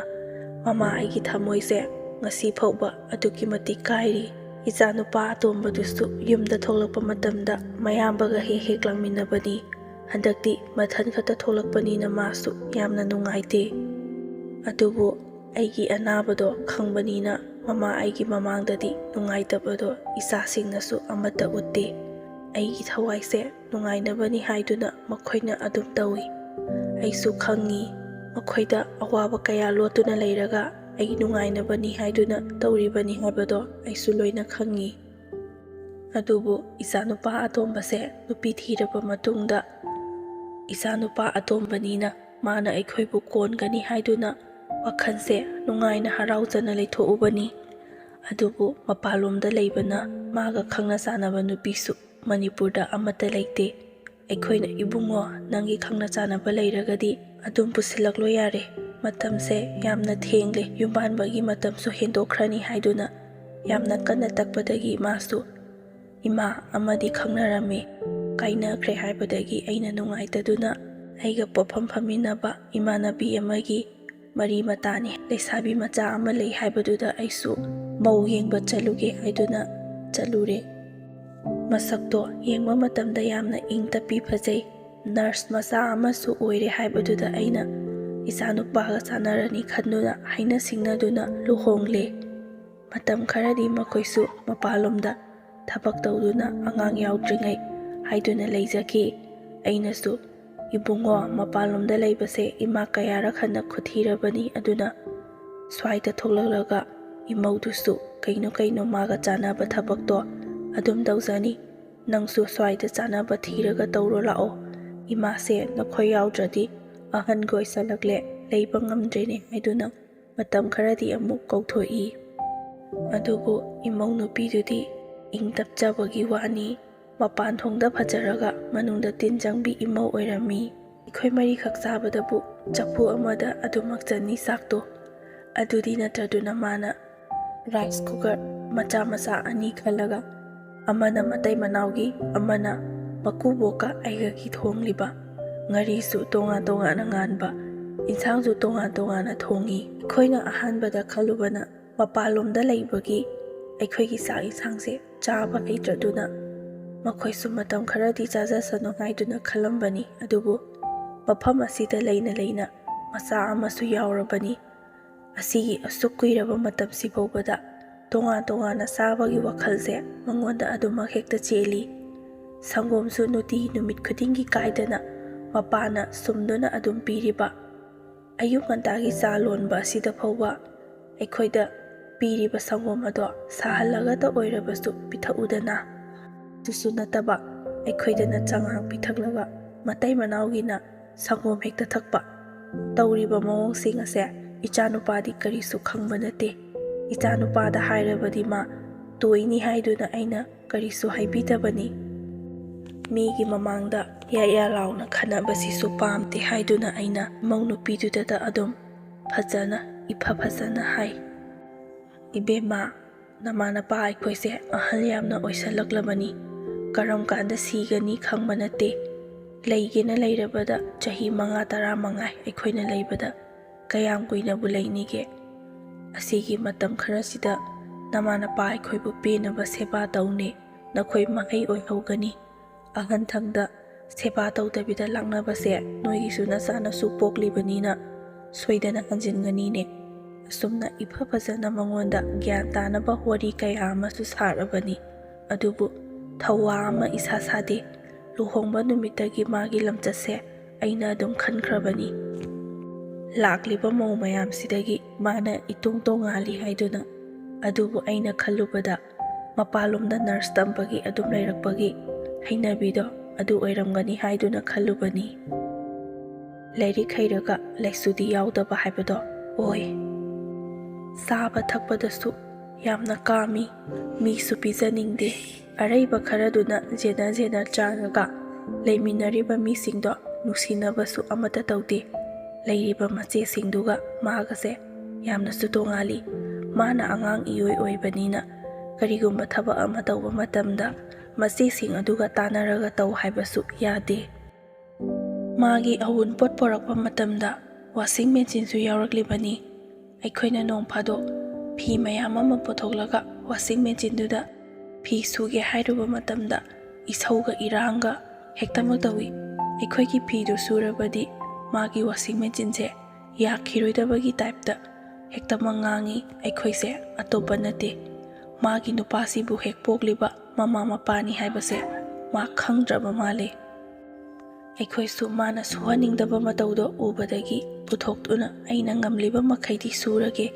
ꯃꯃꯥ ꯑꯩꯒꯤ ꯊꯃꯣꯏꯁꯦ ꯉꯁꯤ ꯐꯥꯎꯕ ꯑꯗꯨꯛꯀꯤ ꯃꯇꯤꯛ ꯀꯥꯏꯔꯤ꯫ ꯏꯆꯥꯅꯨꯄꯥ ꯑꯇꯣꯝꯕꯗꯨꯁꯨ ꯌꯨꯝꯗ ꯊꯣꯛꯂꯛꯄ ꯃꯇꯝꯗ ꯃꯌꯥꯝꯕꯒ ꯍꯦꯛ ꯍꯦꯛ ꯂꯥꯛꯃꯤꯟꯅꯕꯅꯤ꯫ ꯍꯟꯗꯛꯇꯤ ꯃꯊꯟ ꯈꯛꯇ ꯊꯣꯛꯂꯛꯄꯅꯤꯅ ꯃꯥꯁꯨ ꯌꯥꯝꯅ ꯅꯨꯡꯉꯥꯏꯇꯦ꯫ ꯑꯗꯨꯕꯨ ꯑꯩꯒꯤ ꯑꯅꯥꯕꯗꯣ ꯈꯪꯕꯅꯤꯅ ꯃꯃꯥ ꯑꯩꯒꯤ ꯃꯃꯥꯡꯗꯗꯤ ꯅꯨꯡꯉꯥꯏꯇꯕꯗꯣ ꯏꯆꯥꯁꯤꯡꯅꯁꯨ ꯑꯃꯠꯇ ꯎꯠꯇꯦ꯫ ꯑꯩꯒꯤ ꯊꯋꯥꯏꯁꯦ ꯅꯨꯡꯉꯥꯏꯅꯕꯅꯤ ꯍꯥꯏꯗꯨꯅ ꯃꯈꯣꯏꯅ ꯑꯗꯨꯝ ꯇꯧꯏ꯫ ꯑꯩꯁꯨ ꯈꯪꯉꯤ, ꯃꯈꯣꯏꯗ ꯑꯋꯥꯕ ꯀꯌꯥ ꯂꯣꯠꯇꯨꯅ ꯂꯩꯔꯒ ꯑꯩ ꯅꯨꯡꯉꯥꯏꯅꯕꯅꯤ ꯍꯥꯏꯗꯨꯅ ꯇꯧꯔꯤꯕꯅꯤ ꯍꯥꯏꯕꯗꯣ ꯑꯩꯁꯨ ꯂꯣꯏꯅ ꯈꯪꯉꯤ꯫ ꯑꯗꯨꯕꯨ ꯏꯆꯥꯅꯨꯄꯥ ꯑꯇꯣꯝꯕꯁꯦ ꯅꯨꯄꯤ ꯊꯤꯔꯕ ꯃꯇꯨꯡꯗ ꯏꯆꯥꯅꯨꯄꯥ ꯑꯇꯣꯝꯕꯅꯤꯅ ꯃꯥꯅ ꯑꯩꯈꯣꯏꯕꯨ ꯀꯣꯟꯒꯅꯤ ꯍꯥꯏꯗꯨꯅ ꯋꯥꯈꯜꯁꯦ ꯅꯨꯡꯉꯥꯏꯅ ꯍꯔꯥꯎꯖꯅ ꯂꯩꯊꯣꯛꯎꯕꯅꯤ꯫ ꯑꯗꯨꯕꯨ ꯃꯄꯥꯟꯂꯣꯝꯗ ꯂꯩꯕꯅ ꯃꯥꯒ ꯈꯪꯅ ꯆꯥꯟꯅꯕ ꯅꯨꯄꯤꯁꯨ ꯃꯅꯤꯄꯨꯔꯗ ꯑꯃꯠꯇ ꯂꯩꯇꯦ꯫ ꯑꯩꯈꯣꯏꯅ, "ꯏꯕꯨꯡꯉꯣ, ꯅꯪꯒꯤ ꯈꯪꯅ ꯆꯥꯟꯅꯕ ꯂꯩꯔꯒꯗꯤ ꯑꯗꯨꯝ ꯄꯨꯁꯤꯜꯂꯛꯂꯣ ꯌꯥꯔꯦ꯫ ꯃꯇꯝꯁꯦ ꯌꯥꯝꯅ ꯊꯦꯡꯂꯦ, ꯌꯨꯝ ꯄꯥꯟꯕꯒꯤ ꯃꯇꯝꯁꯨ ꯍꯦꯟꯗꯣꯛꯈ꯭ꯔꯅꯤ" ꯍꯥꯏꯗꯨꯅ ꯌꯥꯝꯅ ꯀꯟꯅ ꯇꯛꯄꯗꯒꯤ ꯃꯥꯁꯨ ꯏꯃꯥ ꯑꯃꯗꯤ ꯈꯪꯅꯔꯝꯃꯤ꯫ ꯀꯥꯏꯅꯈ꯭ꯔꯦ ꯍꯥꯏꯕꯗꯒꯤ ꯑꯩꯅ ꯅꯨꯡꯉꯥꯏꯇꯗꯨꯅ ꯑꯩꯒ ꯄꯣꯠꯐꯝ ꯐꯝꯃꯤꯟꯅꯕ ꯏꯃꯥꯟꯅꯕꯤ ꯑꯃꯒꯤ ꯃꯔꯤ ꯃꯇꯥꯅꯤ꯫ ꯂꯩꯁꯥꯕꯤ ꯃꯆꯥ ꯑꯃ ꯂꯩ ꯍꯥꯏꯕꯗꯨꯗ ꯑꯩꯁꯨ ꯃꯧ ꯌꯦꯡꯕ ꯆꯠꯂꯨꯒꯦ ꯍꯥꯏꯗꯨꯅ ꯆꯠꯂꯨꯔꯦ꯫ ꯃꯁꯛꯇꯣ ꯌꯦꯡꯕ ꯃꯇꯝꯗ ꯌꯥꯝꯅ ꯏꯪ ꯇꯞꯄꯤ ꯐꯖꯩ꯫ ꯅꯔꯁ ꯃꯆꯥ ꯑꯃꯁꯨ ꯑꯣꯏꯔꯦ ꯍꯥꯏꯕꯗꯨꯗ ꯑꯩꯅ ꯏꯆꯥꯅꯨꯄꯥꯒ ꯆꯥꯟꯅꯔꯅꯤ ꯈꯟꯗꯨꯅ ꯍꯥꯏꯅ ꯁꯤꯡꯅꯗꯨꯅ ꯂꯨꯍꯣꯡꯂꯦ꯫ ꯃꯇꯝ ꯈꯔꯗꯤ ꯃꯈꯣꯏꯁꯨ ꯃꯄꯥꯟꯂꯣꯝꯗ ꯊꯕꯛ ꯇꯧꯗꯨꯅ ꯑꯉꯥꯡ ꯌꯥꯎꯗ꯭ꯔꯤꯉꯩ ꯍꯥꯏꯗꯨꯅ ꯂꯩꯖꯈꯤ꯫ ꯑꯩꯅꯁꯨ, "ꯏꯕꯨꯡꯉꯣ, ꯃꯄꯥꯟꯂꯣꯝꯗ ꯂꯩꯕꯁꯦ ꯏꯃꯥ ꯀꯌꯥꯔꯛ ꯍꯟꯅ ꯈꯨꯊꯤꯔꯕꯅꯤ, ꯑꯗꯨꯅ ꯁ꯭ꯋꯥꯏꯗ ꯊꯣꯛꯂꯛꯂꯒ ꯏꯃꯧꯗꯨꯁꯨ ꯀꯩꯅꯣ ꯀꯩꯅꯣ ꯃꯥꯒ ꯆꯥꯟꯅꯕ ꯊꯕꯛꯇꯣ ꯑꯗꯨꯝ ꯇꯧꯖꯅꯤ꯫ ꯅꯪꯁꯨ ꯁ꯭ꯋꯥꯏꯗ ꯆꯥꯟꯅꯕ ꯊꯤꯔꯒ ꯇꯧꯔꯣ ꯂꯥꯛꯑꯣ꯫ ꯏꯃꯥꯁꯦ ꯅꯈꯣꯏ ꯌꯥꯎꯗ꯭ꯔꯗꯤ ꯑꯍꯟꯒ ꯑꯣꯏꯁꯜꯂꯛꯂꯦ, ꯂꯩꯕ ꯉꯝꯗ꯭ꯔꯦꯅꯦ" ꯍꯥꯏꯗꯨꯅ ꯃꯇꯝ ꯈꯔꯗꯤ ꯑꯃꯨꯛ ꯀꯧꯊꯣꯛꯏ꯫ ꯑꯗꯨꯕꯨ ꯏꯃꯧ ꯅꯨꯄꯤꯗꯨꯗꯤ ꯏꯪ ꯇꯞꯆꯕꯒꯤ ꯋꯥꯅꯤ, ꯃꯄꯥꯟ ꯊꯣꯡꯗ ꯐꯖꯔꯒ ꯃꯅꯨꯡꯗ ꯇꯤꯟ ꯆꯪꯕꯤ ꯏꯃꯧ ꯑꯣꯏꯔꯝꯃꯤ꯫ ꯑꯩꯈꯣꯏ ꯃꯔꯤꯈꯛ ꯆꯥꯕꯗꯕꯨ ꯆꯐꯨ ꯑꯃꯗ ꯑꯗꯨꯃꯛ ꯆꯟꯅꯤ ꯆꯥꯛꯇꯣ꯫ ꯑꯗꯨꯗꯤ ꯅꯠꯇ꯭ꯔꯗꯨꯅ ꯃꯥꯅ ꯔꯥꯏꯁ ꯀꯨꯀꯔ ꯃꯆꯥ ꯃꯆꯥ ꯑꯅꯤ ꯈꯜꯂꯒ, ꯑꯃꯅ ꯃꯇꯩ ꯃꯅꯥꯎꯒꯤ, ꯑꯃꯅ ꯃꯀꯨꯕꯣꯛꯀ ꯑꯩꯒꯒꯤ ꯊꯣꯡꯂꯤꯕ꯫ ꯉꯥꯔꯤꯁꯨ ꯇꯣꯉꯥꯟ ꯇꯣꯉꯥꯟꯅ ꯉꯥꯟꯕ, ꯏꯟꯁꯥꯡꯁꯨ ꯇꯣꯉꯥꯟ ꯇꯣꯉꯥꯟꯅ ꯊꯣꯡꯉꯤ꯫ ꯑꯩꯈꯣꯏꯅ ꯑꯍꯥꯟꯕꯗ ꯈꯜꯂꯨꯕꯅ ꯃꯄꯥꯟꯂꯣꯝꯗ ꯂꯩꯕꯒꯤ ꯑꯩꯈꯣꯏꯒꯤ ꯆꯥꯛ ꯏꯟꯁꯥꯡꯁꯦ ꯆꯥꯕ ꯍꯩꯇ꯭ꯔꯗꯨꯅ ꯃꯈꯣꯏꯁꯨ ꯃꯇꯝ ꯈꯔꯗꯤ ꯆꯥꯖꯁꯅꯨ ꯍꯥꯏꯗꯨꯅ ꯈꯜꯂꯝꯕꯅꯤ꯫ ꯑꯗꯨꯕꯨ ꯃꯐꯝ ꯑꯁꯤꯗ ꯂꯩꯅ ꯂꯩꯅ ꯃꯆꯥ ꯑꯃꯁꯨ ꯌꯥꯎꯔꯕꯅꯤ꯫ ꯑꯁꯤꯒꯤ ꯑꯁꯨꯛ ꯀꯨꯏꯔꯕ ꯃꯇꯝꯁꯤ ꯐꯥꯎꯕꯗ ꯇꯣꯉꯥꯟ ꯇꯣꯉꯥꯟꯅ ꯆꯥꯕꯒꯤ ꯋꯥꯈꯜꯁꯦ ꯃꯉꯣꯟꯗ ꯑꯗꯨꯃꯛ ꯍꯦꯛꯇ ꯆꯦꯜꯂꯤ꯫ ꯁꯪꯒꯣꯝꯁꯨ ꯅꯨꯡꯇꯤ ꯅꯨꯃꯤꯠ ꯈꯨꯗꯤꯡꯒꯤ ꯀꯥꯏꯗꯅ ꯃꯄꯥꯅ ꯁꯨꯝꯗꯨꯅ ꯑꯗꯨꯝ ꯄꯤꯔꯤꯕ꯫ ꯑꯌꯨꯛ ꯉꯟꯇꯥꯒꯤ ꯆꯥ ꯂꯣꯟꯕ ꯑꯁꯤꯗ ꯐꯥꯎꯕ ꯑꯩꯈꯣꯏꯗ ꯄꯤꯔꯤꯕ ꯁꯪꯒꯣꯝ ꯑꯗꯣ ꯁꯥꯍꯜꯂꯒꯇ ꯑꯣꯏꯔꯕꯁꯨ ꯄꯤꯊꯛꯎꯗꯅ꯫ ꯑꯗꯨꯁꯨ ꯅꯠꯇꯕ, ꯑꯩꯈꯣꯏꯗꯅ ꯆꯉꯥꯡ ꯄꯤꯊꯛꯂꯒ ꯃꯇꯩ ꯃꯅꯥꯎꯒꯤꯅ ꯁꯪꯒꯣꯝ ꯍꯦꯛꯇ ꯊꯛꯄ꯫ ꯇꯧꯔꯤꯕ ꯃꯑꯣꯡꯁꯤꯡ ꯑꯁꯦ ꯏꯆꯥꯅꯨꯄꯥꯗꯤ ꯀꯔꯤꯁꯨ ꯈꯪꯕ ꯅꯠꯇꯦ꯫ ꯏꯆꯥꯅꯨꯄꯥꯗ ꯍꯥꯏꯔꯕꯗꯤ ꯃꯥ ꯇꯣꯏꯅꯤ ꯍꯥꯏꯗꯨꯅ ꯑꯩꯅ ꯀꯔꯤꯁꯨ ꯍꯥꯏꯕꯤꯗꯕꯅꯤ꯫ ꯃꯤꯒꯤ ꯃꯃꯥꯡꯗ ꯌꯥ ꯌꯥ ꯂꯥꯎꯅ ꯈꯟꯅꯕꯁꯤꯁꯨ ꯄꯥꯝꯗꯦ ꯍꯥꯏꯗꯨꯅ ꯑꯩꯅ ꯃꯧ ꯅꯨꯄꯤꯗꯨꯗ ꯑꯗꯨꯝ ꯐꯖꯅ, ꯏꯐ ꯐꯖꯅ ꯍꯥꯏ꯫ "ꯏꯕꯦꯝꯃ, ꯅꯃꯥ ꯅꯄꯥ ꯑꯩꯈꯣꯏꯁꯦ ꯑꯍꯜ ꯌꯥꯝꯅ ꯑꯣꯏꯁꯜꯂꯛꯂꯕꯅꯤ꯫ ꯀꯔꯝ ꯀꯥꯟꯗ ꯁꯤꯒꯅꯤ ꯈꯪꯕ ꯅꯠꯇꯦ꯫ ꯂꯩꯒꯦꯅ ꯂꯩꯔꯕꯗ ꯆꯍꯤ ꯃꯉꯥ ꯇꯔꯥ ꯃꯉꯥꯏ ꯑꯩꯈꯣꯏꯅ ꯂꯩꯕꯗ꯫ ꯀꯌꯥꯝ ꯀꯨꯏꯅꯕꯨ ꯂꯩꯅꯤꯒꯦ? ꯑꯁꯤꯒꯤ ꯃꯇꯝ ꯈꯔꯁꯤꯗ ꯅꯃꯥ ꯅꯄꯥ ꯑꯩꯈꯣꯏꯕꯨ ꯄꯦꯟꯅꯕ ꯁꯦꯕꯥ ꯇꯧꯅꯦ꯫ ꯅꯈꯣꯏ ꯃꯍꯩ ꯑꯣꯏꯍꯧꯒꯅꯤ꯫ ꯑꯍꯟꯊꯪꯗ ꯁꯦꯕꯥ ꯇꯧꯗꯕꯤꯗ ꯂꯥꯛꯅꯕꯁꯦ ꯅꯣꯏꯒꯤꯁꯨ ꯅꯆꯥꯅꯁꯨ ꯄꯣꯛꯂꯤꯕꯅꯤꯅ ꯁꯣꯏꯗꯅ ꯍꯟꯖꯤꯟꯒꯅꯤꯅꯦ꯫" ꯑꯁꯨꯝꯅ ꯏꯐ ꯐꯖꯅ ꯃꯉꯣꯟꯗ ꯒ꯭ꯌꯥꯟ ꯇꯥꯅꯕ ꯋꯥꯔꯤ ꯀꯌꯥ ꯑꯃꯁꯨ ꯁꯥꯔꯕꯅꯤ꯫ ꯑꯗꯨꯕꯨ ꯊꯧꯋꯥ ꯑꯃ ꯏꯁꯥ ꯁꯥꯗꯦ꯫ ꯂꯨꯍꯣꯡꯕ ꯅꯨꯃꯤꯠꯇꯒꯤ ꯃꯥꯒꯤ ꯂꯝꯆꯠꯁꯦ ꯑꯩꯅ ꯑꯗꯨꯝ ꯈꯟꯈ꯭ꯔꯕꯅꯤ꯫ ꯂꯥꯛꯂꯤꯕ ꯃꯧ ꯃꯌꯥꯝꯁꯤꯗꯒꯤ ꯃꯥꯅ ꯏꯇꯣꯡ ꯇꯣꯉꯥꯜꯂꯤ ꯍꯥꯏꯗꯨꯅ꯫ ꯑꯗꯨꯕꯨ ꯑꯩꯅ ꯈꯜꯂꯨꯕꯗ ꯃꯄꯥꯟꯂꯣꯝꯗ ꯅꯔꯁ ꯇꯝꯕꯒꯤ ꯑꯗꯨꯝ ꯂꯩꯔꯛꯄꯒꯤ ꯍꯩꯅꯕꯤꯗꯣ ꯑꯗꯨ ꯑꯣꯏꯔꯝꯒꯅꯤ ꯍꯥꯏꯗꯨꯅ ꯈꯜꯂꯨꯕꯅꯤ꯫ ꯂꯥꯏꯔꯤꯛ ꯍꯩꯔꯒ ꯂꯥꯏꯁꯨꯗꯤ ꯌꯥꯎꯗꯕ ꯍꯥꯏꯕꯗꯣ ꯑꯣꯏ꯫ ꯆꯥꯕ ꯊꯛꯄꯗꯁꯨ ꯌꯥꯝꯅ ꯀꯥꯝꯃꯤ꯫ ꯃꯤꯁꯨ ꯄꯤꯖꯅꯤꯡꯗꯦ꯫ ꯑꯔꯩꯕ ꯈꯔꯗꯨꯅ ꯖꯦꯅ ꯖꯦꯅ ꯆꯥꯔꯒ ꯂꯩꯃꯤꯟꯅꯔꯤꯕ ꯃꯤꯁꯤꯡꯗꯣ ꯅꯨꯡꯁꯤꯅꯕꯁꯨ ꯑꯃꯠꯇ ꯇꯧꯗꯦ꯫ ꯂꯩꯔꯤꯕ ꯃꯆꯦꯁꯤꯡꯗꯨꯒ ꯃꯥꯒꯁꯦ ꯌꯥꯝꯅꯁꯨ ꯇꯣꯉꯥꯜꯂꯤ꯫ ꯃꯥꯅ ꯑꯉꯥꯡ ꯏꯑꯣꯏ ꯑꯣꯏꯕꯅꯤꯅ ꯀꯔꯤꯒꯨꯝꯕ ꯊꯕꯛ ꯑꯃ ꯇꯧꯕ ꯃꯇꯝꯗ ꯃꯆꯦꯁꯤꯡ ꯑꯗꯨꯒ ꯇꯥꯟꯅꯔꯒ ꯇꯧ ꯍꯥꯏꯕꯁꯨ ꯌꯥꯗꯦ꯫ ꯃꯥꯒꯤ ꯑꯋꯨꯟꯄꯣꯠ ꯄꯣꯔꯛꯄ ꯃꯇꯝꯗ ꯋꯥꯁꯤꯡ ꯃꯦꯆꯤꯟꯁꯨ ꯌꯥꯎꯔꯛꯂꯤꯕꯅꯤ꯫ ꯑꯩꯈꯣꯏꯅ ꯅꯣꯡ ꯐꯥꯗꯣꯛ ꯐꯤ ꯃꯌꯥꯝ ꯑꯃ ꯄꯨꯊꯣꯛꯂꯒ ꯋꯥꯁꯤꯡ ꯃꯦꯆꯤꯟꯗꯨꯗ ꯐꯤ ꯁꯨꯒꯦ ꯍꯥꯏꯔꯨꯕ ꯃꯇꯝꯗ ꯏꯁꯧꯒ ꯏꯔꯥꯡꯒ ꯍꯦꯛꯇꯃꯛ ꯇꯧꯏ꯫ ꯑꯩꯈꯣꯏꯒꯤ ꯐꯤꯗꯨ ꯁꯨꯔꯕꯗꯤ ꯃꯥꯒꯤ ꯋꯥꯁꯤꯡ ꯃꯦꯆꯤꯟꯁꯦ ꯌꯥꯈꯤꯔꯣꯏꯗꯕꯒꯤ ꯇꯥꯏꯞꯇ ꯍꯦꯛꯇꯃꯛ ꯉꯥꯡꯏ꯫ ꯑꯩꯈꯣꯏꯁꯦ ꯑꯇꯣꯞꯄ ꯅꯠꯇꯦ, ꯃꯥꯒꯤ ꯅꯨꯄꯥꯁꯤꯕꯨ ꯍꯦꯛ ꯄꯣꯛꯂꯤꯕ ꯃꯃꯥ ꯃꯄꯥꯅꯤ ꯍꯥꯏꯕꯁꯦ ꯃꯥ ꯈꯪꯗ꯭ꯔꯕ ꯃꯥꯜꯂꯦ꯫ ꯑꯩꯈꯣꯏꯁꯨ ꯃꯥꯅ ꯁꯨꯍꯟꯅꯤꯡꯗꯕ ꯃꯇꯧꯗꯣ ꯎꯕꯗꯒꯤ ꯄꯨꯊꯣꯛꯇꯨꯅ ꯑꯩꯅ ꯉꯝꯂꯤꯕ ꯃꯈꯩꯗꯤ ꯁꯨꯔꯒꯦ꯫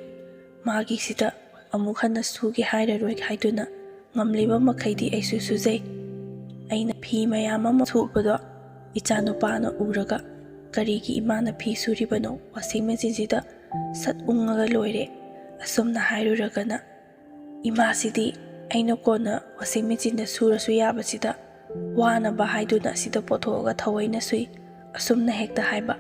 ꯃꯥꯒꯤꯁꯤꯗ ꯑꯃꯨꯛ ꯍꯟꯅ ꯁꯨꯒꯦ ꯍꯥꯏꯔꯔꯣꯏ ꯍꯥꯏꯗꯨꯅ ꯉꯝꯂꯤꯕ ꯃꯈꯩꯗꯤ ꯑꯩꯁꯨ ꯁꯨꯖꯩ꯫ ꯑꯩꯅ ꯐꯤ ꯃꯌꯥꯝ ꯑꯃ ꯁꯨꯕꯗꯣ ꯏꯆꯥꯅꯨꯄꯥꯅ ꯎꯔꯒ "ꯀꯔꯤꯒꯤ ꯏꯃꯥꯅ ꯐꯤ ꯁꯨꯔꯤꯕꯅꯣ? ꯋꯥꯁꯤꯡ ꯃꯦꯆꯤꯟꯁꯤꯗ ꯁꯠ ꯎꯪꯉꯒ ꯂꯣꯏꯔꯦ꯫ ꯑꯁꯨꯝꯅ ꯍꯥꯏꯔꯨꯔꯒꯅ ꯏꯃꯥꯁꯤꯗꯤ ꯑꯩꯅ ꯀꯣꯟꯅ ꯋꯥꯁꯤꯡ ꯃꯦꯆꯤꯟꯗ ꯁꯨꯔꯁꯨ ꯌꯥꯕꯁꯤꯗ ꯋꯥꯅꯕ ꯍꯥꯏꯗꯨꯅ ꯁꯤꯗ ꯄꯣꯊꯣꯛꯑꯒ ꯊꯑꯣꯏꯅ ꯁꯨꯏ꯫ ꯑꯁꯨꯝꯅ ꯍꯦꯛꯇ ꯍꯥꯏꯕ꯫